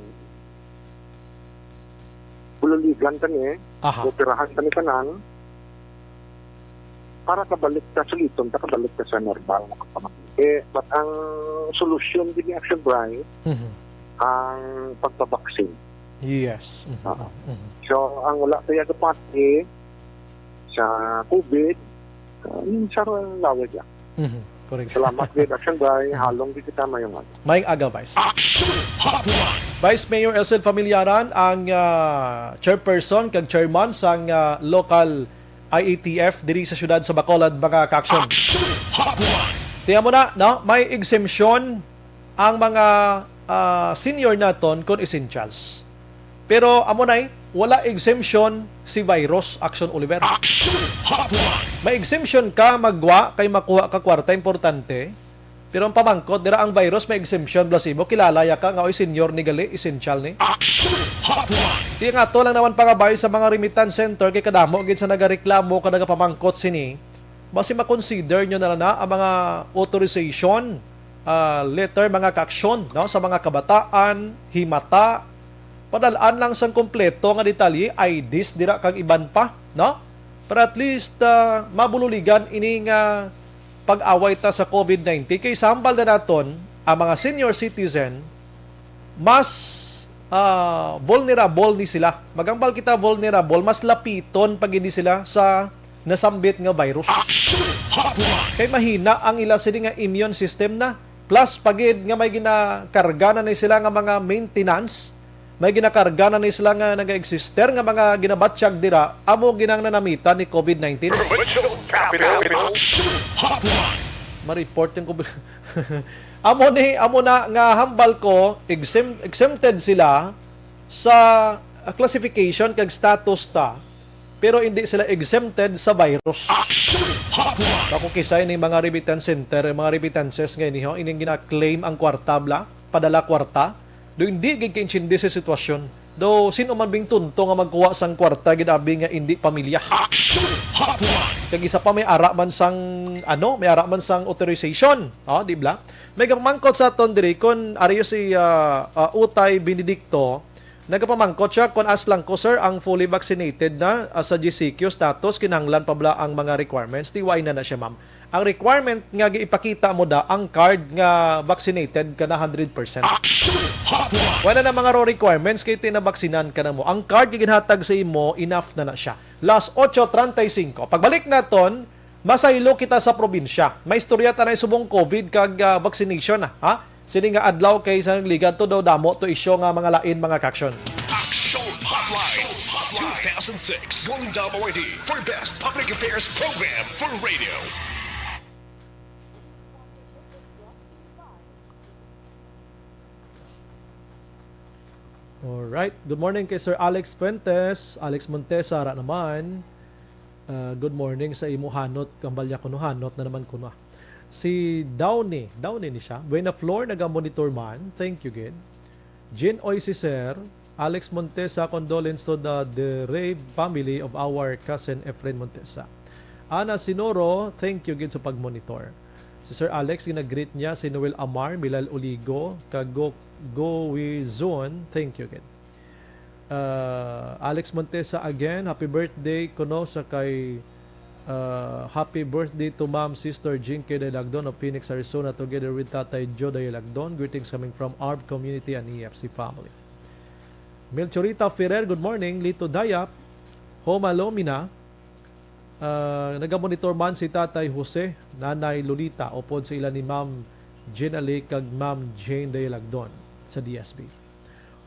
Bululigan kami, Aha. operahan kami tanan, para kabalik ta, suliton ta, kabalik ta sa normal nga pagpamati. But ang solusyon din ni Action Bry, Mhm. ang pagpabaksin. Yes. Mhm. Ah. Mhm. So, ang wala kaya kapati sa COVID, uh, yung sa lawig lang. Mhm. Correct. Salamat, good Action Bry. Halong di kita mayungan. Maayong aga, Vice. Action Hotline. Vice Mayor Elcid Familiaran ang, ah, chairperson kag chairman sang, ah, local I A T F diri sa siyudad sa Bacolod, mga ka-action. Action Hotline. Tiyan mo na, no? May exemption ang mga, ah, senior naton kon essentials. Pero amo nay, wala exemption si virus, Action Oliver. Action Hotline. May exemption ka, magwa kay makuha ka kwarta, importante. Pero ang pamangkot, dira ang virus may exemption, Blasimo, kilala ya ka nga, oy, senior ni gali, essential ni. Action Hotline. Di nga to lang naman pangabay sa mga remittance center kay kadamo gid sa nagareklamo ka nagapamangkot sini. Basi makonsider nyo na lang na ang mga authorization, ah, letter, mga kaaksyon, no, sa mga kabataan, himata, padalaan lang sang kompleto nga detalye, I Ds dira kag iban pa, no? Para at least, ah, mabululigan ini nga pag-away ta sa COVID nineteen. Kay sa hambal na naton, ang mga senior citizen, mas, ah, vulnerable ni sila. Maghambal kita vulnerable, mas lapiton pa gid ni sila sa nasambit nga virus. Action Hotline. Kay mahina ang ila sini nga immune system na. Plus pa gid nga may ginakarga na ni sila nga mga maintenance, may ginakarga na ni sila nga naga-exister nga mga ginabatyag dira, amo ginang nanamitan ni COVID nineteen. Provincial Capital Action Hotline. Ma-report yung COVID. Amo ni, amo na nga hambal ko, exempt-, exempted sila sa, ah, classification kag status ta, pero hindi sila exempted sa virus. Action Hotline. Ako kisay ni mga remittance center, mga remittances nga ini, ho, ining gina-claim ang kwarta, bla, padala kwarta. Do hindi gid kaintindi sa sitwasyon. Do sino man bing tunto nga magkuha sang kwarta gid abi nga indi pamilya? Action Hotline. Kag isa pa, may ara man sang, ano, may ara man sang authorization, oh, di bla? May gapamangkot sa aton diri kon ari si, ah, ah, Utay Benedicto, nagapamangkot siya kon as lang ko, sir, ang fully vaccinated na, ah, sa G C Q status, kinahanglan pa bala ang mga requirements? Di, wala na na siya, ma'am. Ang requirement nga giipakita mo da ang card nga vaccinated ka na hundred percent. Action Hotline. Wala na mga raw requirements kay tinabaksinan ka na mo. Ang card nga ginhatag sa imo, enough na na siya. Las ocho treinta y cinco. Pagbalik naton, masaylo kita sa probinsya. May istorya ta na subong COVID kag, ah, vaccination na, ha? Sini nga adlaw kay sa nagligad to daw damo to isyu nga mga lain, mga kaaksyon. Action Hotline two thousand six Golden Dome Awardee for Best Public Affairs Program for Radio. Alright. Good morning kay Sir Alex Fuentes, Alex Montesa, ara naman. Ah, good morning sa imo hanot, kambal niya kuno hanot na naman kuno, ah. Si Downey, Downey ni siya. Buena Flor, naga-monitor man. Thank you, gid. Jean Oy, si Sir Alex Montesa, condolence to the bereaved family of our cousin Efren Montesa. Ana Sinoro, thank you gid sa pag-monitor. Si Sir Alex, ginag-greet niya si Noel Amar, Milal Oligo, kag Go, Go Wizon, thank you gid. Uh, Alex Montesa again, happy birthday kuno sa kay, uh, happy birthday to Ma'am Sister Jinky Delagdon of Phoenix, Arizona, together with Tatay Joe Delagdon. Greetings coming from Arb Community and E F C family. Melchorita Ferrer, good morning. Lito Dayap, Homa Lomina, ah, nagamonitor man si Tatay Jose, Nanay Lolita, upod sa ila ni Ma'am Jean Ali kag Ma'am Jane Delagdon sa D S B.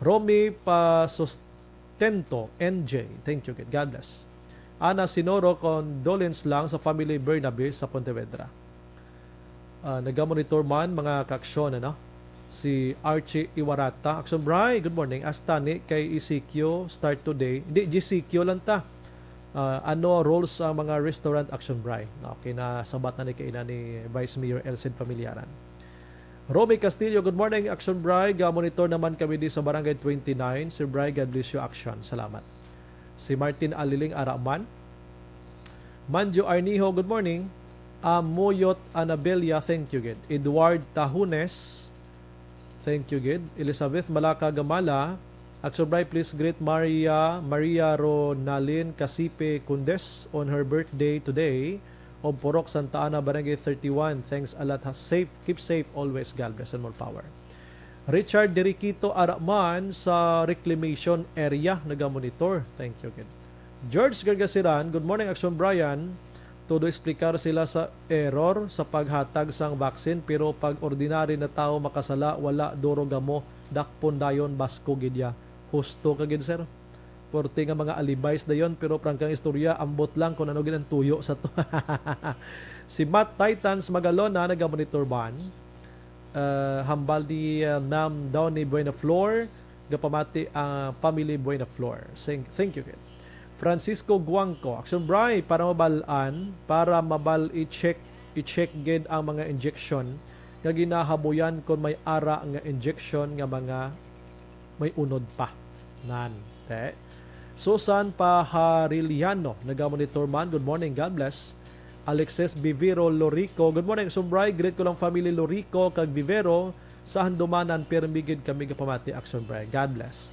Romy Pasustento, N J, thank you, gid. God bless. Ana Sinoro, condolence lang sa family Bernabe sa Pontevedra. Ah, nagamonitor man, mga kaaksyon, ano? Si Archie Iwarata. Action Bri, good morning. As tani kay E C Q start today. Hindi, G C Q lang ta. Ah, ano rules ang mga restaurant, Action Bri? Okay, nasabat na ni kaina ni Vice Mayor Elcid Familiaran. Romy Castillo, good morning, Action Bri. Ga-monitor naman kami di sa Barangay twenty-nine. Sir Bri, God bless you, Action. Salamat. Si Martin Aliling, ara man. Manjo Arnijo, good morning. Amoyot Anabella, thank you gid. Edward Tahunes, thank you gid. Elizabeth Malaka Gamala, Action Bri, please greet Maria, Maria Ronalyn Casipe Condes on her birthday today of Purok Santa Ana, Barangay thirty-one. Thanks a lot, ha. Safe, keep safe always. God bless and more power. Richard Deriquito, ara man sa reclamation area, nagamonitor. Thank you gid. George Gargasiran, good morning, Action Brian. Todo explicar sila sa error sa paghatag sang vaccine, pero pag ordinary na tawo makasala, wala duro gamo, dakpon dayon, basko gid ya. Husto ka gid, sir. Porte nga mga alibis dayon, pero prangkang istorya, ambot lang kung ano gid ang tuyo sa to. Si Matt Titans Magalona, nagamonitor man. Ah, hambal ni, ah, Ma'am Donnie Buenaflor, gapamati ang family Buena Flor. Thank, thank you, kid. Francisco Guangco, Action Bri, para mabal-an, para mabal i-check, i-check gid ang mga injection nga ginahabuyan kon may ara nga injection nga mga may unod pa. Nan. Te. Susan Pahariliano, nagamonitor man. Good morning, God bless. Alexis Vivero Lorico, good morning, Action Bri. Greet ko lang family Lorico kag Vivero sa Handumanan, pirmi gid kami gapamati, Action Bri. God bless.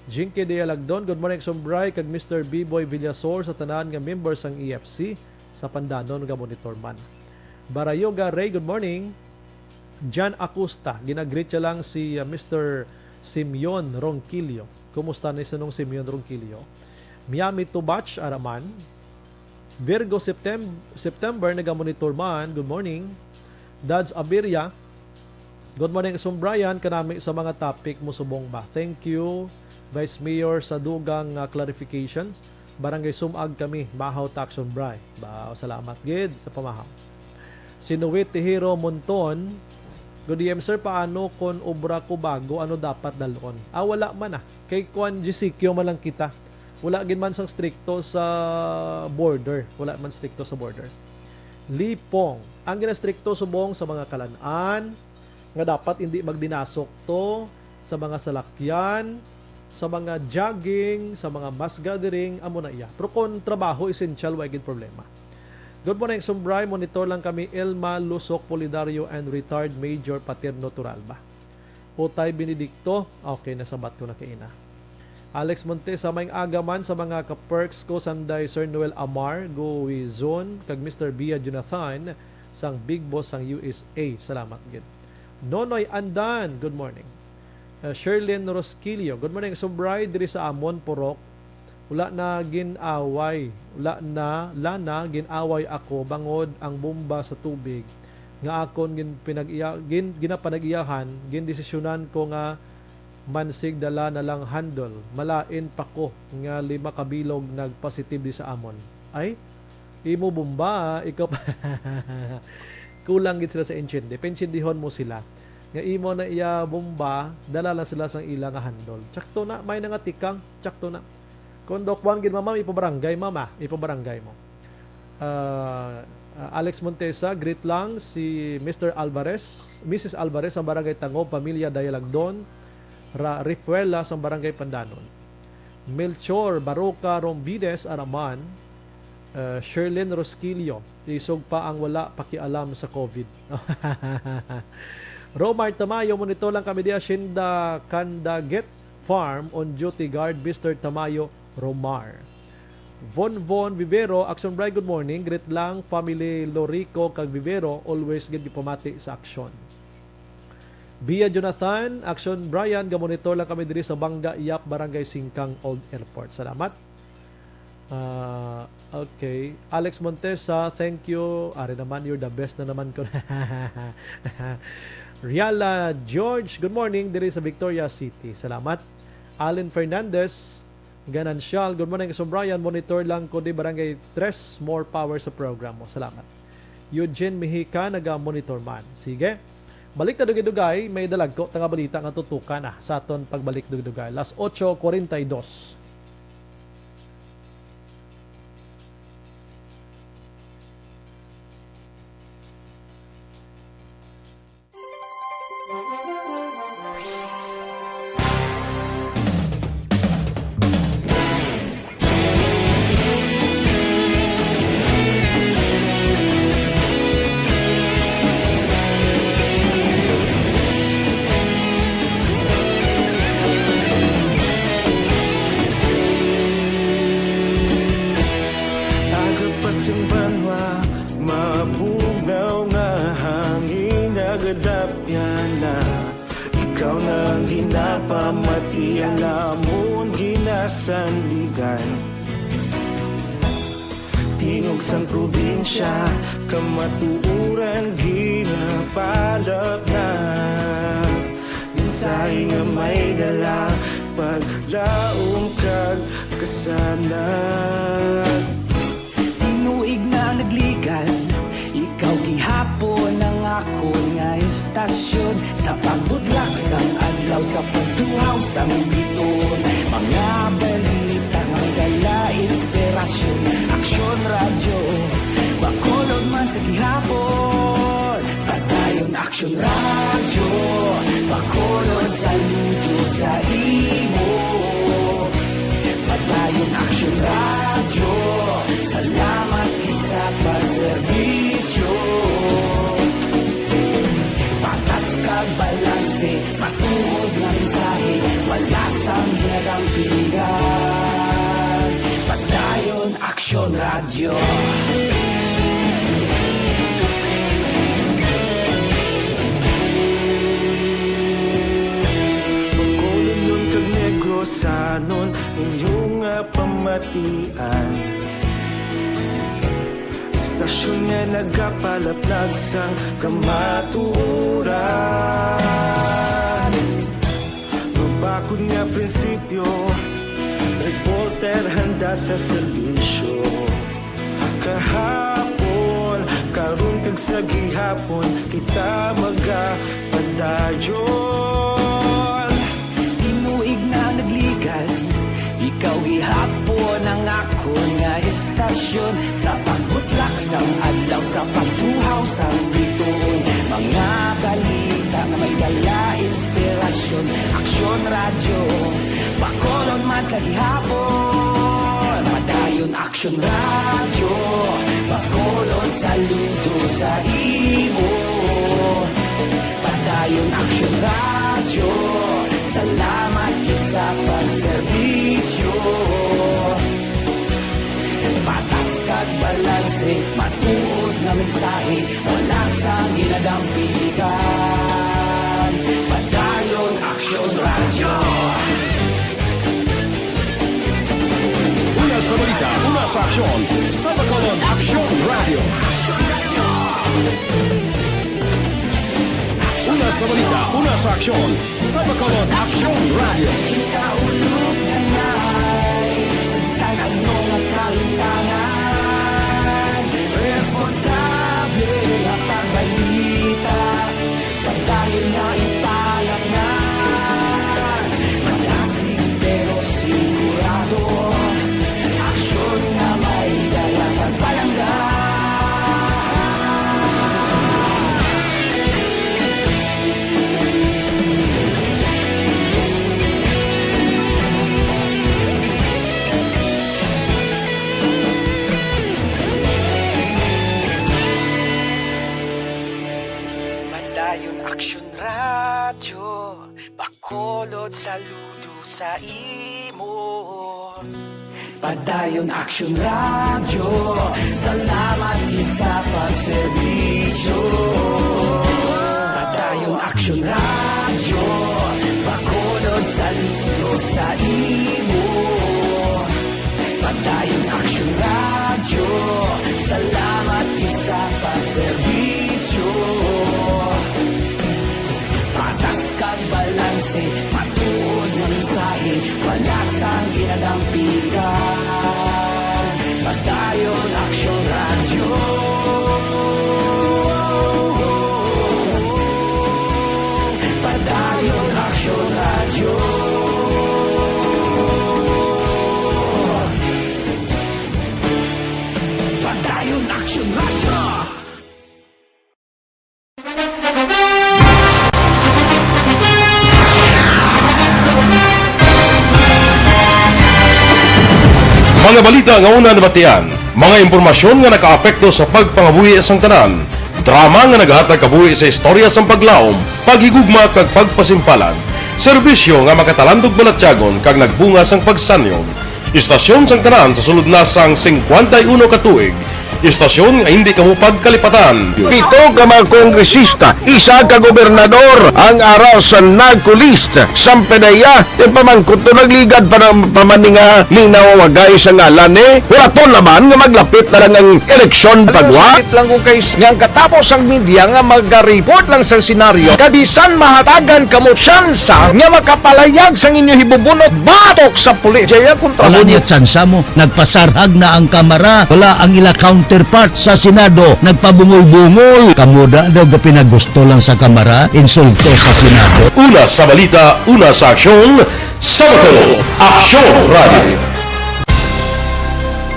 Jinky Dialagdon, good morning, Action Bri, kag Mister Biboy Villasor sa tanan nga member sang E F C sa Pandanon nga monitor man. Barayoga Ray, good morning. Jan Acosta, ginagreet siya lang si, uh, Mister Simeon Ronquillo. Kumusta ni Sinong Simeon Ronquillo? Miami Tubach, Araman. Virgo Septem-, September, nagamonitor man. Good morning. Dads Abiria, good morning, Action Bri. Kanami sa mga topic mo subong ba? Thank you, Vice Mayor, sa dugang, ah, clarifications. Barangay Sumag kami, mahaw ta, Action Bri. Ba, salamat gid sa pamahaw. Si Noe Tejero Monton, good A M, sir, paano kon obra ko bago? Ano dapat dalon? Ah, wala man, ah. Kay kuan, G C Q man lang kita. Wala gid man sang strikto sa border. Wala man strikto sa border. Lipong, ang ginastrikto subong sa mga kalan-an nga dapat hindi magdinasok to sa mga salakyan, sa mga jogging, sa mga mass gathering, amo na iya. Pero kung trabaho, essential, wa gid problema. Good morning, Action Bri. Monitor lang kami, Elma Lusok Polidario and retired Major Paterno Turalba. Utay Benedicto, okay, nasabat ko na kaina. Alex Montesa, maayong aga man sa mga ka-perks ko, sanday Sir Noel Amar, Guizon, kag Mister Bia Jonathan, sang Big Boss sang U S A. Salamat gid. Nonoy Andan, good morning. Uh, Sherlyn Rosquillo, good morning, Action Bri, diri sa amon, Purok. Wala na gin-away, wala na, lana gin-away ako bangod ang bomba sa tubig nga akon gin-, pinag-iya-, gin-, ginapanag-iyahan, gindesisyonan ko nga mansig dala na lang handle. Malain pa ko nga lima ka bilog nag-positive di sa amon. Ay, imo bomba, ikaw pa. Kulang gid sila sa intindi. Paintindihon mo sila nga imo na iya bomba, dala lang sila sang ila nga handle. Tsakto na, may na nga tikang, tsakto na. Kung do kuan gid, mama, ipabarangay, mama, ipabarangay mo. Ah, ah, Alex Montesa, greet lang si Mister Alvarez, Missus Alvarez, ang Barangay Tangob, pamilya Dialagdon, Ra-, Rifuela, sang Barangay Pandanon. Melchor Baroca Rombides Araman, ah, Sherlyn Rosquillo, isog pa ang wala pakialam sa COVID. Romar Tamayo, monitor lang kami diya, Shinda Candaget Farm, on duty guard, Mister Tamayo Romar. Von Von Vivero, Action Bri, good morning. Greet lang, family Lorico kag Vivero, always gid gipamati sa Action. Bia Jonathan, Action Brian, gamonitor lang kami diri sa Bangga, Yap, Barangay Singkang, Old Airport. Salamat. Ah, okay. Alex Montesa, thank you. Ari naman, you're the best na naman ko. Riala George, good morning, diri sa Victoria City. Salamat. Allen Fernandez, Ganancial, good morning, Action Brian. Monitor lang ko di Barangay Tres. More power sa program mo. Salamat. Eugene Mejica, naga-monitor man. Sige. Balik ta dugay-dugay, may dalagko ta nga balita nga tutukan na sa aton pagbalik dugay-dugay. Las ocho cuarenta y dos. Aga pa sing banwa, mabugnaw nga hangin, nagadapyan na. Ikaw na ang ginapamati, ang amon ginasandigan. Tingog sang probinsya, kamatuoran ginapalapnag. Mensahe nga may dala, paglaom kag kasanag. Tinuig na nagligan, ikaw gihapon ang akon nga estasyon. Sa pagbudlak sang Law sa pagtuhaw sang biton, mga balita nga may dala inspirasyon. Aksyon Radyo, Bacolod man sa gihapon. Padayon Aksyon Radyo, Bacolod saludo sa imo. Padayon Aksyon Radyo, salamat gid sa pagserbisyo. Patas kag balanse, matuod nga mensahe, wala sang ginadampigan. Padayon Aksyon Radyo. Bacolodnon kag Negrosanon, inyo nga pamatian. Istasyon nga nagapalaplag sang kamatuoran. Mabakod nga prinsipyo, reporter handa sa serbisyo. Kahapon, karon kag sa gihapon, kita magapadayon. Tinuig na nagligad, ikaw gihapon ang akon nga istasyon. Sa pagbutlak sang adlaw, sa pagtuhaw sang bituon, mga balita nga may dala inspirasyon. Aksyon Radyo, Bacolod man sa gihapon. Padayon Aksyon Radyo, Bacolod saludo sa imo. Padayon Aksyon Radyo, salamat gid sa pagserbisyo. Patas kag balanse, matuod nga mensahe, wala sang ginadampigan. Padayon Aksyon Radyo. Una sa balita, una sa aksyon, sa Bacolod Aksyon Radyo. Una sa balita, una sa aksyon, sa Bacolod Aksyon Radyo. Kita ulog na ngay, sa bisan ano nga kalimtangan, responsable nga pagbalita. Padayon nga ipalaknan, malasig pero sigurado. Aksyon nga may dala kag palangga. Padayon Aksyon Radyo, Bacolod saludo sa imo. Padayon Aksyon Radyo, salamat gid sa pagserbisyo. Padayon Aksyon Radyo, Bacolod saludo sa imo. Padayon Aksyon Radyo, salamat gid sa pagserbisyo. Patas kag balanse, matuod nga mensahe, wala sang ginadampigan. Padayon Aksyon Radyo. Padayon Aksyon Radyo. Padayon Aksyon Radyo. Mga balita nga una nabatian, mga impormasyon nga nakaapekto sa pagpangabuhi sang tanan, drama nga nagahatag kabuhi sa istorya sang paglaom, paghigugma kag pagpasimpalan, serbisyo nga makatalandog balatyagon kag nagbunga sang pagsanyon. Istasyon sang tanan sa sulod na sang singkwenta y uno ka tuig. Istasyon nga hindi kamo pagkalipatan. Pito ka mga kongresista, isa ka gobernador ang ara sa NARCOLIST. Sampanaya, ipamangkot to nagligad pa ng pamaninga ni nawawagay sa ngalan ni Huraton naman nga maglapit na lang ang eleksyon pagwa. Sakit lang ko kay s-, nga ang katapos ang media nga magareport lang sa senaryo, kabisan mahatagan kamo tsansa nga makapalayag sang inyo hibubunot batok sa pulis. Jaya kontra Wala mo. Niya tsansa mo. Nagpasarhag na ang kamara. Wala ang ila count counterpart sa Senado nagpabungol-bungol. Kamo da daw gapinagusto lang sa Kamara, insulto sa Senado. Una sa balita, una sa aksyon, sa Bacolod, Aksyon Radio.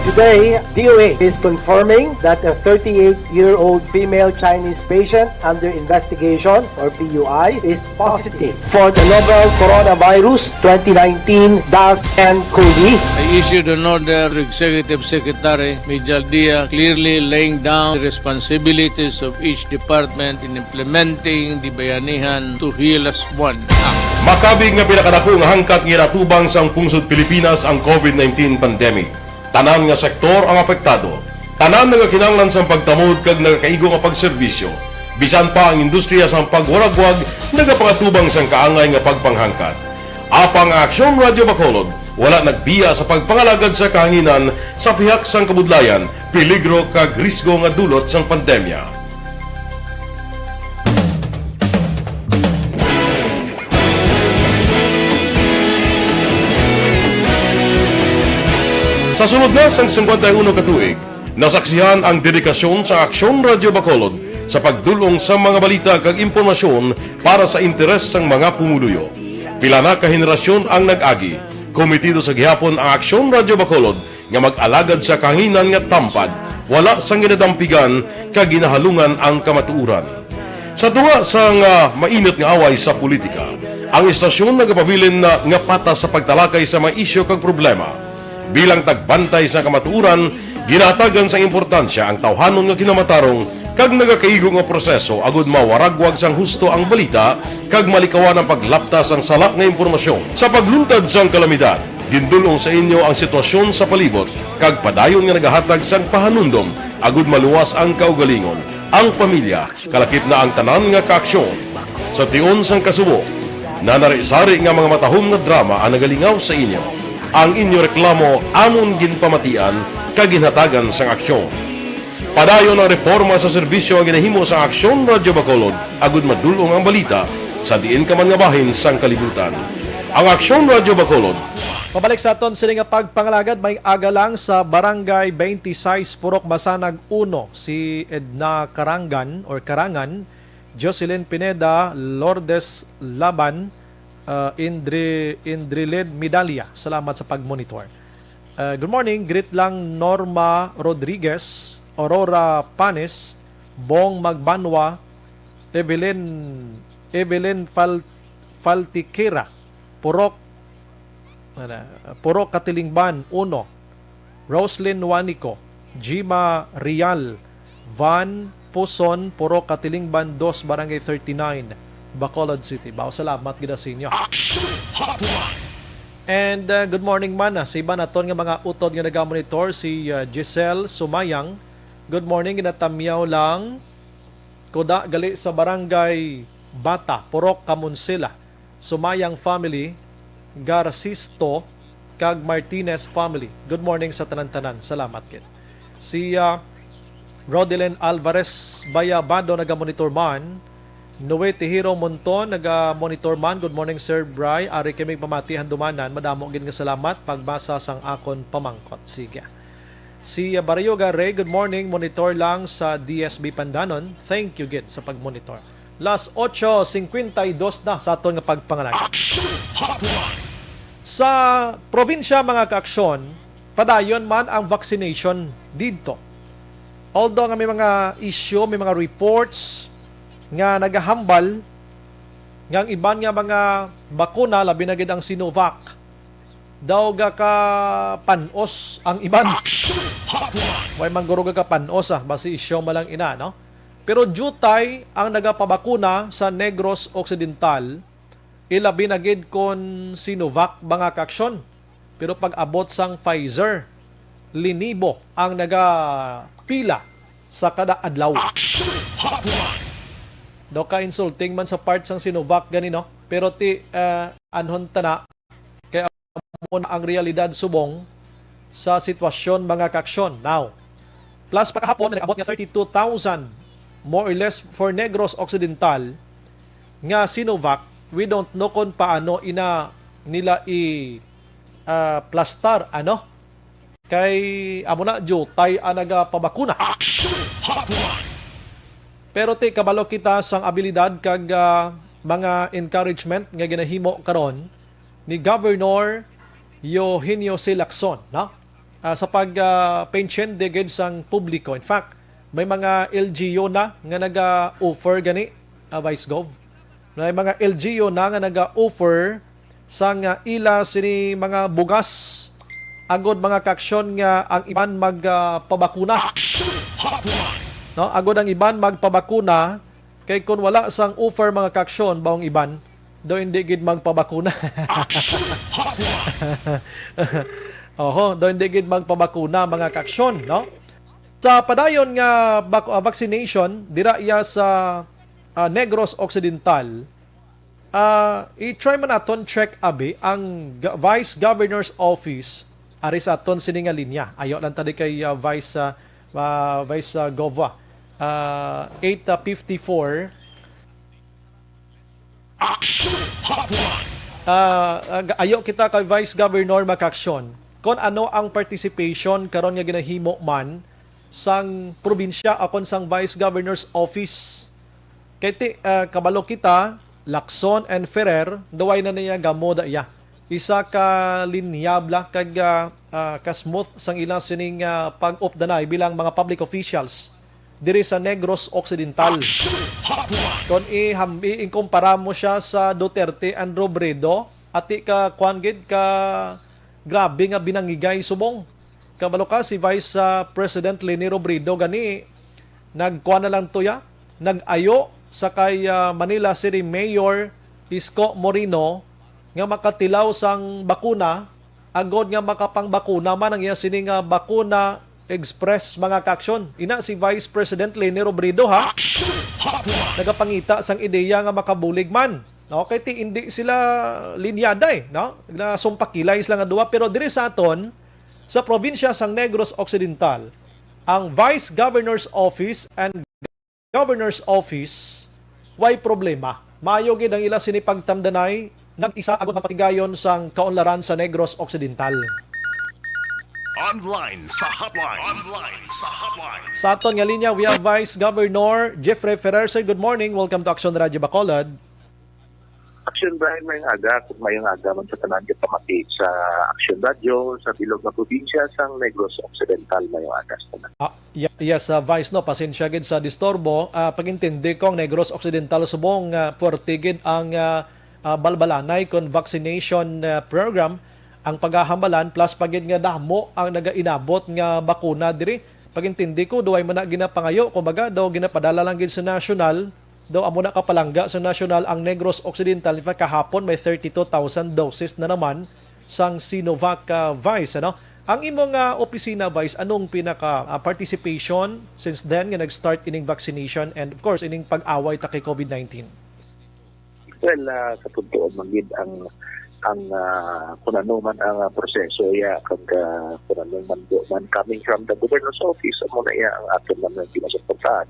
Today, D O A is confirming that a thirty-eight-year-old female Chinese patient under investigation, or P U I, is positive for the novel Coronavirus twenty nineteen dash N COVID. I issued an order to Executive Secretary Mijal Dia, clearly laying down the responsibilities of each department in implementing the Bayanihan to Heal As One Act. Makabig nga pinakadako nga hangkat nga ginatubang sang pungsod Pilipinas ang COVID nineteen pandemic. Tanan nga sektor ang apektado. Tanan nga kinahanglan sang pagtamod kag nagakaigo nga pagserbisyo. Bisan pa ang industriya sang pagwaragwag nagapangatubang sang kaangay nga pagpanghangkat. Apang ang Aksyon Radyo Bacolod wala nagbiya sa pagpangalagad sa kahanginan sa pihak sang kabudlayan, peligro kag risgo nga dulot sang pandemya. Sa sulod na sang singkwenta y uno ka tuig, nasaksihan ang dedikasyon sa Aksyon Radyo Bacolod sa pagdul-ong sa mga balita kag impormasyon para sa interes sang mga pumuluyo. Pila na ka henerasyon ang nag-agi. Komitido sa gihapon ang Aksyon Radyo Bacolod nga mag-alagad sa kahanginan nga tampad, wala sang ginadampigan kag ginahalungan ang kamatuoran. Sa tunga sang, ah, mainit nga away sa politika, ang istasyon nagapabilin na nga patas sa pagtalakay sa mga isyu kag problema. Bilang tagbantay sa kamatuoran, ginahatagan sang importansya ang tawhanon nga kinamatarong kag nagakaigo nga proseso agud mawaragwag sang husto ang balita kag malikawan ang paglapta sang sala nga impormasyon. Sa pagluntad sang kalamidad, gindul-ong sa inyo ang sitwasyon sa palibot kag padayon nga nagahatag sang pahanumdom agud maluwas ang kaugalingon, ang pamilya, kalakip na ang tanan nga kaaksyon. Sa tion sang kasubo, nanari-sari nga mga matahom nga drama ang nagalingaw sa inyo. Ang inyo reklamo amon ginpamatian kag ginhatagan sang aksyon. Padayon ang reporma sa serbisyo nga ginahimo sang Aksyon Radyo Bacolod agud madul-ong ang balita sa diin ka man nga bahin sang kalibutan. Ang Aksyon Radyo Bacolod. Pabalik sa aton sini nga pagpangalagad, may aga lang sa Barangay twenty-six, Purok Masanag uno, si Edna Karangan or Karangan, Jocelyn Pineda, Lourdes Laban, uh, Indri-, Indriled Midalia. Salamat sa pag-monitor. Uh, good morning. Greet lang Norma Rodriguez, Aurora Panes, Bong Magbanwa, Evelyn, Evelyn Fal-, Faltiquera, Purok, ano, Purok Katilingban uno, Roslyn Wanico, Jima Real, Van Puson, Purok Katilingban dos, Barangay thirty-nine, Bacolod City. Bao, salamat gid sa inyo. Action Hotline. And, uh, good morning man, ah, sa iban naton nga mga utod nga nagamonitor, si, uh, Giselle Sumayang. Good morning, ginatamyaw lang. Kuda gali sa Barangay Bata, Purok Kamunsila. Sumayang family, Garcisto, kag Martinez family. Good morning sa tanan-tanan. Salamat gid. Si, ah, Rodelin Alvarez Bayabado nagamonitor man. Noe Tihiro Monton nagamonitor man. Good morning, Sir Bry. Ari kami pamati handumanan. Madamo gid nga salamat pagbasa sang akon pamangkot. Sige. Si Barayuga Ray, good morning. Monitor lang sa D S B Pandanon. Thank you gid sa pag-monitor. Las ocho cincuenta y dos na sa aton nga pagpangalagad. Action Hotline. Sa probinsya, mga kaaksyon, padayon man ang vaccination didto. Although nga may mga issue, may mga reports nga nagahambal nga ang iban nga mga bakuna, labi na gid ang Sinovac, daw gakapan-os ang iban. Action Hotline. Way man guro gakapan-os, ah, basi isyu man lang ina, no? Pero diutay ang nagapabakuna sa Negros Occidental, ilabi na gid kon Sinovac, mga kaaksyon. Pero pag-abot sang Pfizer, linibo ang nagapila sa kada adlaw. Action Hotline. Daw ka-insulting man sa part sang Sinovac gani, no? Pero ti, ah, anhon ta na, kay amo na ang realidad subong sa sitwasyon, mga kaaksyon. Now, plus pa kahapon, nag-abot nga thirty-two thousand, more or less, for Negros Occidental nga Sinovac. We don't know kung paano ina nila i, ah, plastar, ano? Kay amo na, diutay ang nagapabakuna. Action Hotline! Pero ti, kabalo kita sang abilidad kag, ah, mga encouragement nga ginahimo karon ni Governor Eugenio C. Lacson, no? Ah, sa pag, ah, pensyende gid sang publiko. In fact, may mga L G U na nga naga-offer gani, ah, Vice Gov. May mga L G U na nga naga-offer sang, ah, ila sini mga bugas agod, mga kaaksyon, nga ang iban mag, ah, pabakuna. Action Hotline! No, agod ang iban magpabakuna, kay kun wala sang offer, mga kaaksyon, baong iban daw hindi gid magpabakuna. Action Hotline! Oho, daw hindi gid magpabakuna, mga kaaksyon, no? Sa padayon nga bak-, ah, vaccination dira iya sa, ah, Negros Occidental, ah, i-try man naton check abi ang ga-, Vice Governor's Office ari sa aton sini nga linya. Ayo lang tadi kay, ah, Vice, ah, ah, Vice, ah, Gova. Ah, eight fifty-four. Action Hotline! Ah, ag-, ayo kita kay Vice Governor, mga kaaksyon, kon ano ang participation karon nga ginahimo man sang probinsya akon sang Vice Governor's Office. Kay ti, ah, kabalo kita, Lacson and Ferrer, duway na niya gamo da iya. Isa ka linyabla kag, ah, ah, ka smooth sang ila sining, ah, pag-updanay bilang mga public officials diri sa Negros Occidental. Action Hotline! Kon iham-, i-, ikumpara mo siya sa Duterte and Robredo, ati ka, kwan gid ka, grabe nga binangigay subong. Kabalo ka, si Vice, ah, President Leni Robredo gani, nagkuan na lang to ya, nag-ayo sa kay, ah, Manila City Mayor Isko Moreno nga makatilaw sang bakuna, agod nga makapangbakuna man ang iya sini nga bakuna express, mga kaaksyon. Ina si Vice President Leni Robredo, ha? Action Hotline! Nagapangita sang ideya nga makabulig man. No, kay ti hindi sila linyada, eh, no? Nasumpakilay sila nga duwa, pero diri sa aton, sa probinsya sang Negros Occidental, ang Vice Governor's Office and Governor's Office, way problema. Maayo gid ang ila sini pagtamdanay, nag-isa agud mapatigayon sang kaunlaran sa Negros Occidental. Online sa hotline. Online sa hotline. Sa aton nga linya, we have Vice Governor Jeffrey Ferrer. Sir, good morning. Welcome to Action Radio Bacolod. Action Brian, mayong aga. Kag mayong aga man sa tanan nga pamati sa Action Radio, sa bilog nga probinsya sang Negros Occidental. Mayong aga sa tanan. Ah, ye-, yes, ah, Vice, no, pasensya gid sa disturbo. Ah, pag-intindi ko, ang Negros Occidental subong, ah, puwerte gid ang, ah, ah, balbalanay kon vaccination, ah, program ang pagahambalan, plus pa gid nga damo ang nagainabot nga bakuna diri. Pag-intindi ko, duway man na ginapangayo, kumbaga, daw ginapadala lang gid sa national, daw amo na kapalangga sa national ang Negros Occidental. In fact, kahapon may thirty-two thousand doses na naman sang Sinovac, ah, Vice, ano? Ang imo nga opisina, Vice, anong pinaka, ah, participation since then nga nag-start ining vaccination and, of course, ining pag-away ta kay COVID nineteen? Well, ah, sa pagtuon man gid ang, ang, ah, kung ano man ang, ah, proseso, ya, kag, ah, kung ano man, do man, coming from the governor's office, amo na iya ang aton man nga ginasuportahan.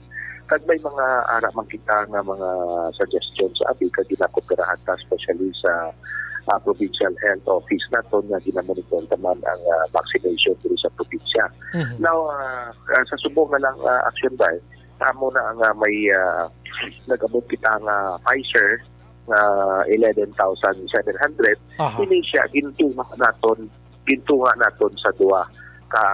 Kag may mga ara man kita nga mga suggestions sa abi kag ginakooperahan ta, especially sa, ah, provincial health office naton nga ginamonitor ta man ang, ah, vaccination diri sa probinsya. Mhm. Now, ah, ah, sa subong nga lang, ah, action ba, amo na nga may, ah, nag-abot kita nga Pfizer nga eleven thousand seven hundred. Aha. Ini siya gintunga naton, gintunga naton sa duha ka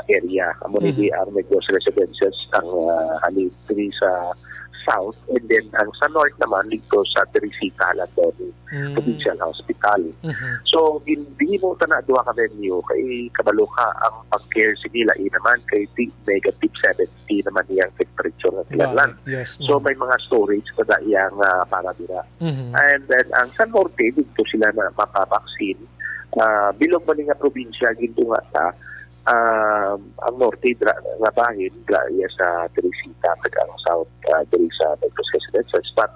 area. Amo ni Mhm. di ang Negros Residences, ang, ah, halin diri sa south, and then ang sa north naman dito sa Teresita, Alandones Mm. Provincial Hospital. Mhm. So, gin-, gihimo ta na duha ka venue kay kabalo ka ang pag-care sini lain naman kay di negative seventy naman iyang temperature nga kinahanglan. Right. Yes. So, Mm. may mga storage pa da iyang, ah, para dira. Mhm. And then, ang sa norte, dito sila na mapabaksin. Ah, bilog man nga probinsya, gintunga ta, ah, ang norte, dra-, nga bahin, dra, iya sa Teresita, kag ang south, ah, diri sa Negros Occidental. But,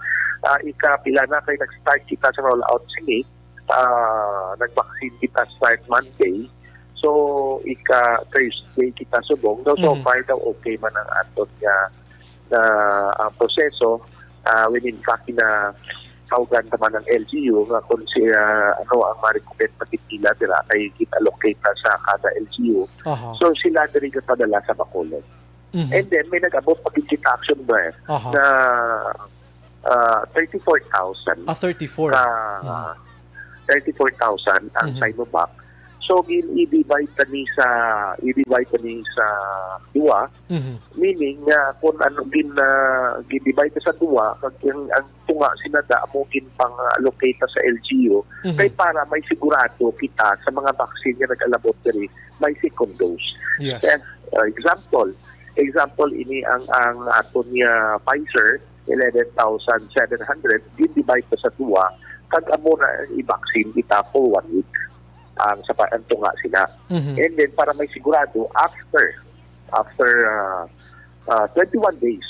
ah, ikapila na kay nag-start kita sa rollout sini, ah, nag-vaccine kita start Monday. So, ika Thursday kita subong. Daw, so Mhm. far daw, okay man ang aton nga, nga, ah, proseso. Ah, when in fact, na, tawgan naman ang L G U nga kung siya, ano, ang ma-recommend na pipila dira kay gin-allocate na sa kada L G U. Aha. So, sila diri gapadala sa Bacolod. Mhm. And then, may nag-abot pa gid kita, Action Brian, Aha. na, ah, thirty-four thousand Ah, thirty-four. ka, Mhm. thirty-four thousand ang Mhm. Sinovac. So, gin-i-divide pa ni sa, i-divide pa ni sa duwa, Mhm. meaning nga kung ano gin, ah, gin-divide sa duwa, kag ang, ang tunga sina da mo gin pang-allocate sa L G U, Mhm. kay para may sigurado kita sa mga vaccine nga nag-alabot diri, may second dose. Yes. Kaya, ah, example, example ini ang, ang aton nga Pfizer, eleven thousand seven hundred, gin-divide pa sa duwa, kag amo na ang i-vaccine kita for one week ang sa pa-, ang tunga sila. Mhm. And then, para may sigurado, after, after, ah, ah, twenty-one days,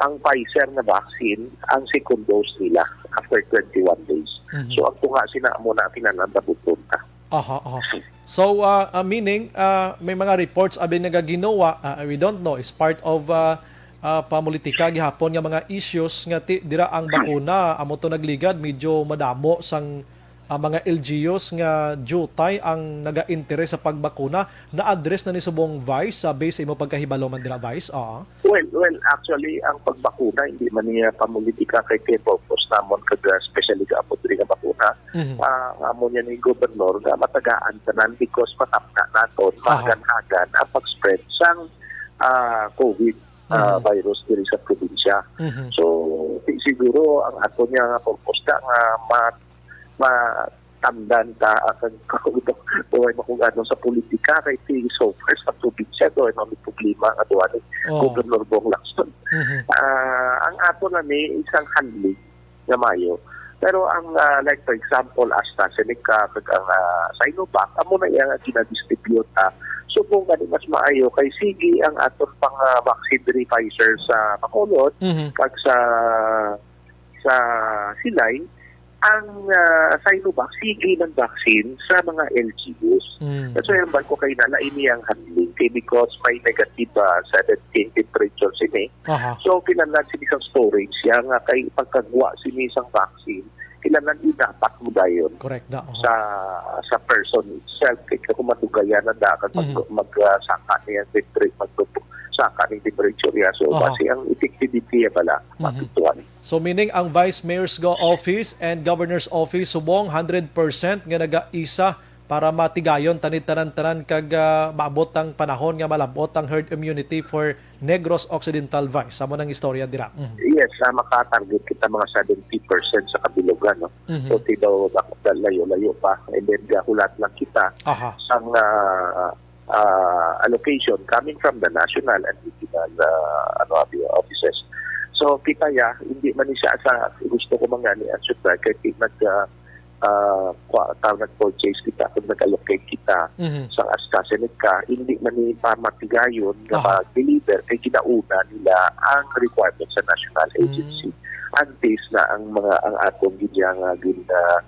ang Pfizer na vaccine, ang second dose nila after twenty-one days. Mhm. So, ang tunga sila amo na kinahanglan dabuton ta. Aha, aha. So, ah, ah, meaning, ah, may mga reports abi nagaginawa, ah, we don't know, is part of, ah, ah, pamulitika gihapon nga mga issues nga ti-, dira ang bakuna, amo to nagligad, medyo madamo sang, ah, mga L G Us nga diutay ang naga-interes sa pagbakuna. Na-address na ni subong, Vice, sa base sa imo pagkahibalo man dira, Vice? Oo. Well, well, actually, ang pagbakuna, hindi man niya pamulitika kay kay purpose namon, kag, ah, especially kaabot diri nga bakuna. Mhm. Ah, ang amo niya ni Gobernador nga matagaan tanan because matapna naton, Aha. mahagan-hagan ang pag-spread sang, ah, COVID, ah, Mhm. virus diri sa probinsya. Mhm. So, si-, siguro ang ato niya nga purpose na nga ma-, matamdan ta, ah, kag way makugano sa politika kay si so far sa probinsya do ay mga problema nga duha ni Oh. Gobernador Bong Lacson. Mhm. Ah, ang ato na ni isang handling nga maayo. Pero ang, ah, like, for example, AstraZeneca kag ang, ah, Sinovac, amo na iya nga ginadistribute, ah. So, kung gani mas maayo, kay sige ang aton pang, ah, vaccine diri Pfizer sa Bacolod, Mhm. kag sa, sa Silay, ang, ah, Sinovac, sige ng vaccine sa mga L G Us. Mm. That's why ang barko kay nalain niya ang handling kay because may negative, ah, seventeen temperature sini. Aha. So, kinahanglan sini sang storage siya nga kay pagkagwa sini sang vaccine, kinahanglan idapat mo dayon Correct na, aha. sa, sa person itself. Kay kung madugayan na da, kag mag-, Mhm. mag, ah, saka niya temperature, mag-, saka ni temperature niya. So, Aha. basi ang effectivity niya bala, Mhm. mapituan. So, meaning ang Vice Mayor's go-, Office and Governor's Office subong hundred percent nga nagaisa para matigayon tani tanan-tanan kag, ah, maabot ang panahon nga malab-ot ang herd immunity for Negros Occidental, Vice. Amo nang istorya dira. Mhm. Yes, ah, maka-target kita mga seventy percent sa kabilugan, no? Mhm. So, ti daw dak-, layo-layo pa. And then, gahulat lang kita Aha. sang, ah, ah, allocation coming from the national and regional, ah, ano, abi, offices. So, kita ya, hindi man ni siya sa gusto ko man gani ang supply, kay ti nag, ah, ah, kwa-, ta-, nag-purchase kita, kung nag-allocate kita Mhm. sa AstraZeneca, hindi man ni pa matigayon nga Aha. mag-deliver, kay ginauna nila ang requirement sa national Mm. agency. Antes na ang mga, ang atong gid nga gin-, ah,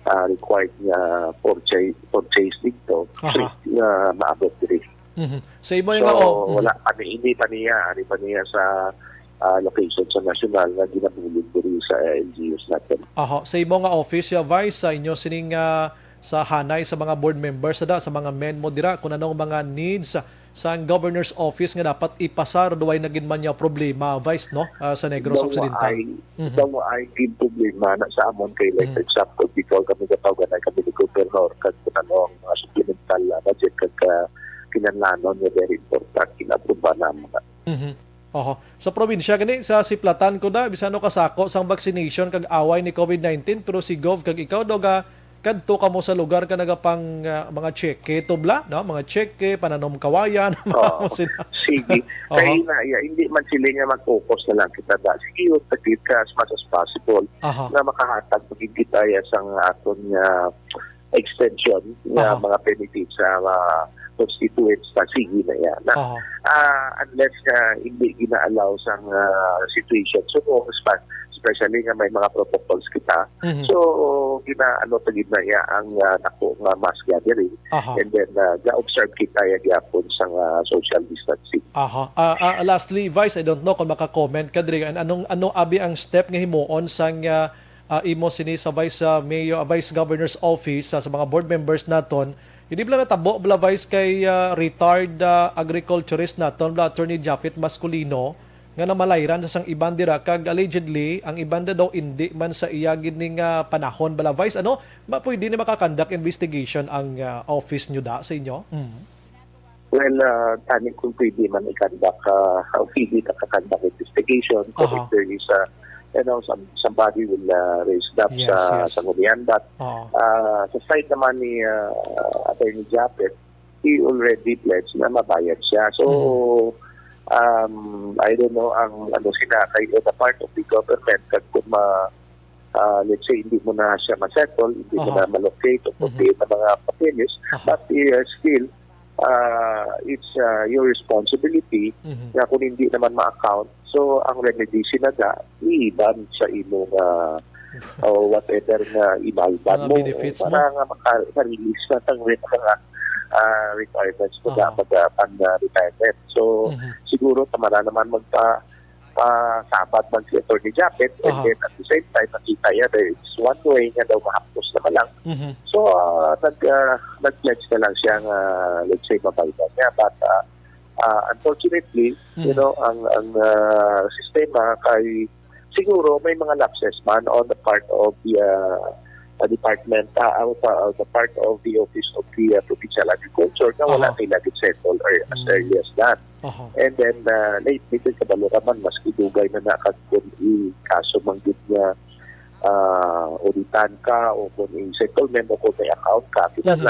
ah, required nga purchase, purchase dito, Aha. nga maabot diri. Mhm. Sa imo So, nga, oh, mhm. wala pa ni, hindi pa niya, hindi pa niya sa, ah, location sa national nga ginabulig diri sa L G Us natin. Aha. Sa imo nga office, ya, Vice, sa inyo sining, ah, sa hanay sa mga board members, sada, sa mga men mo dira, kung anong mga needs sa governor's office nga dapat ipasar, duway na gid man niya problema, Vice, no? Ah, sa Negros Daw Occidental. ay, Mhm. daw ay gid problema na sa amon kay, like, Mhm. for example, before kami katawgan ay kami ni Governor, kag kung ano ang mga supplemental, ah, budget, kag, ah, kinahanglanon nga very important, kinaprubahan na mga Mhm. Oho. Sa probinsya gani, sa Siplatan ko da, bisan no kasako sang vaccination kag away ni COVID nineteen, pero si Gov kag ikaw daw ga kadto kamo sa lugar ka nagapang, ah, mga check-e, tubla, no? Mga check-e, pananom kawayan, mga Oo. sila. Sige. Oho. Kay na, ya, hindi man sila nga mag-focus na lang kita da. Sige, yun, tagit ka as much as possible Aha. nga makahatag, magigit aya sang aton nga extension nga Aha. mga benefits sa mga constituents na sige na yan. Na, Aha. ah, unless nga hindi gina-allow sa, ah, situation. So, kung spa-, especially nga may mga protocols kita. Mhm. So, gina-, ano, tagid na iya ang, ah, dako nga mass gathering. Aha. And then, ah, ga-observe kita ya gyapon sa, ah, social distancing. Aha. Ah, ah, lastly, Vice, I don't know kung maka-comment ka diri. An-, anong, ano abi ang step nga himuon sang, ah, ah, imo sini sa Vice, ah, Mayor, ah, Vice Governor's Office, ah, sa mga board members naton, hindi bala natabo bala, Vice, kay, ah, retired, ah, agriculturist naton bala, Attorney Japhet Masculino, nga namalayran sa sang iban dira, kag allegedly ang iban na daw indi man sa iya gid ning, ah, panahon bala, Vice, ano? Ma-, pwede ni makakandak investigation ang, ah, office nyo da sa inyo? Mm. Well, uh, tani kung pwede man i-conduct, uh, how pwede na ka-conduct investigation, kung Aha. if there is, uh, you know, some, somebody will uh, raise up Yes, sa yes. sanggunian. But Oo. uh, sa side naman ni uh, Attorney Japhet, he already pledged na mabayad siya. So, um, I don't know ang ano sila, kay on the part of the government, kag kung ma, uh, let's say, hindi mo na siya ma-settle, hindi mo Aha. na ma-locate o kung Mhm. diin na mga papeles, Aha. but uh, still, uh, it's uh, your responsibility Mhm. na kung hindi naman ma-account, so ang remedy sinaga, iiban sa imong uh, o whatever nga ibalban Mga mo benefits mo. para nga maka- ma-release na ang re- mga uh, requirements mo Aha. sa pag uh, pan uh, retirement. So Mhm. siguro tamara naman magpa pasabad man si Attorney Japhet, and Aha. then at the same time nakita niya there is one way nga daw mahapos naman lang. Mhm. So uh, nag uh, nag-pledge na lang siya nga let's say mabaydan niya, but uh, uh, unfortunately, you Mhm. know, ang ang uh, sistema kay siguro may mga lapses man on the part of the uh, uh, department, uh, uh, on the part of the Office of the uh, Provincial Agriculture na wala Aha. nila gid settle or as Mm. early as that. Aha. And then uh, lately, kay kabalo ka man, maski dugay na na kag kung i-kaso man gid nga uh, auditan ka o kung i-settlement o kung may account ka, kinahanglan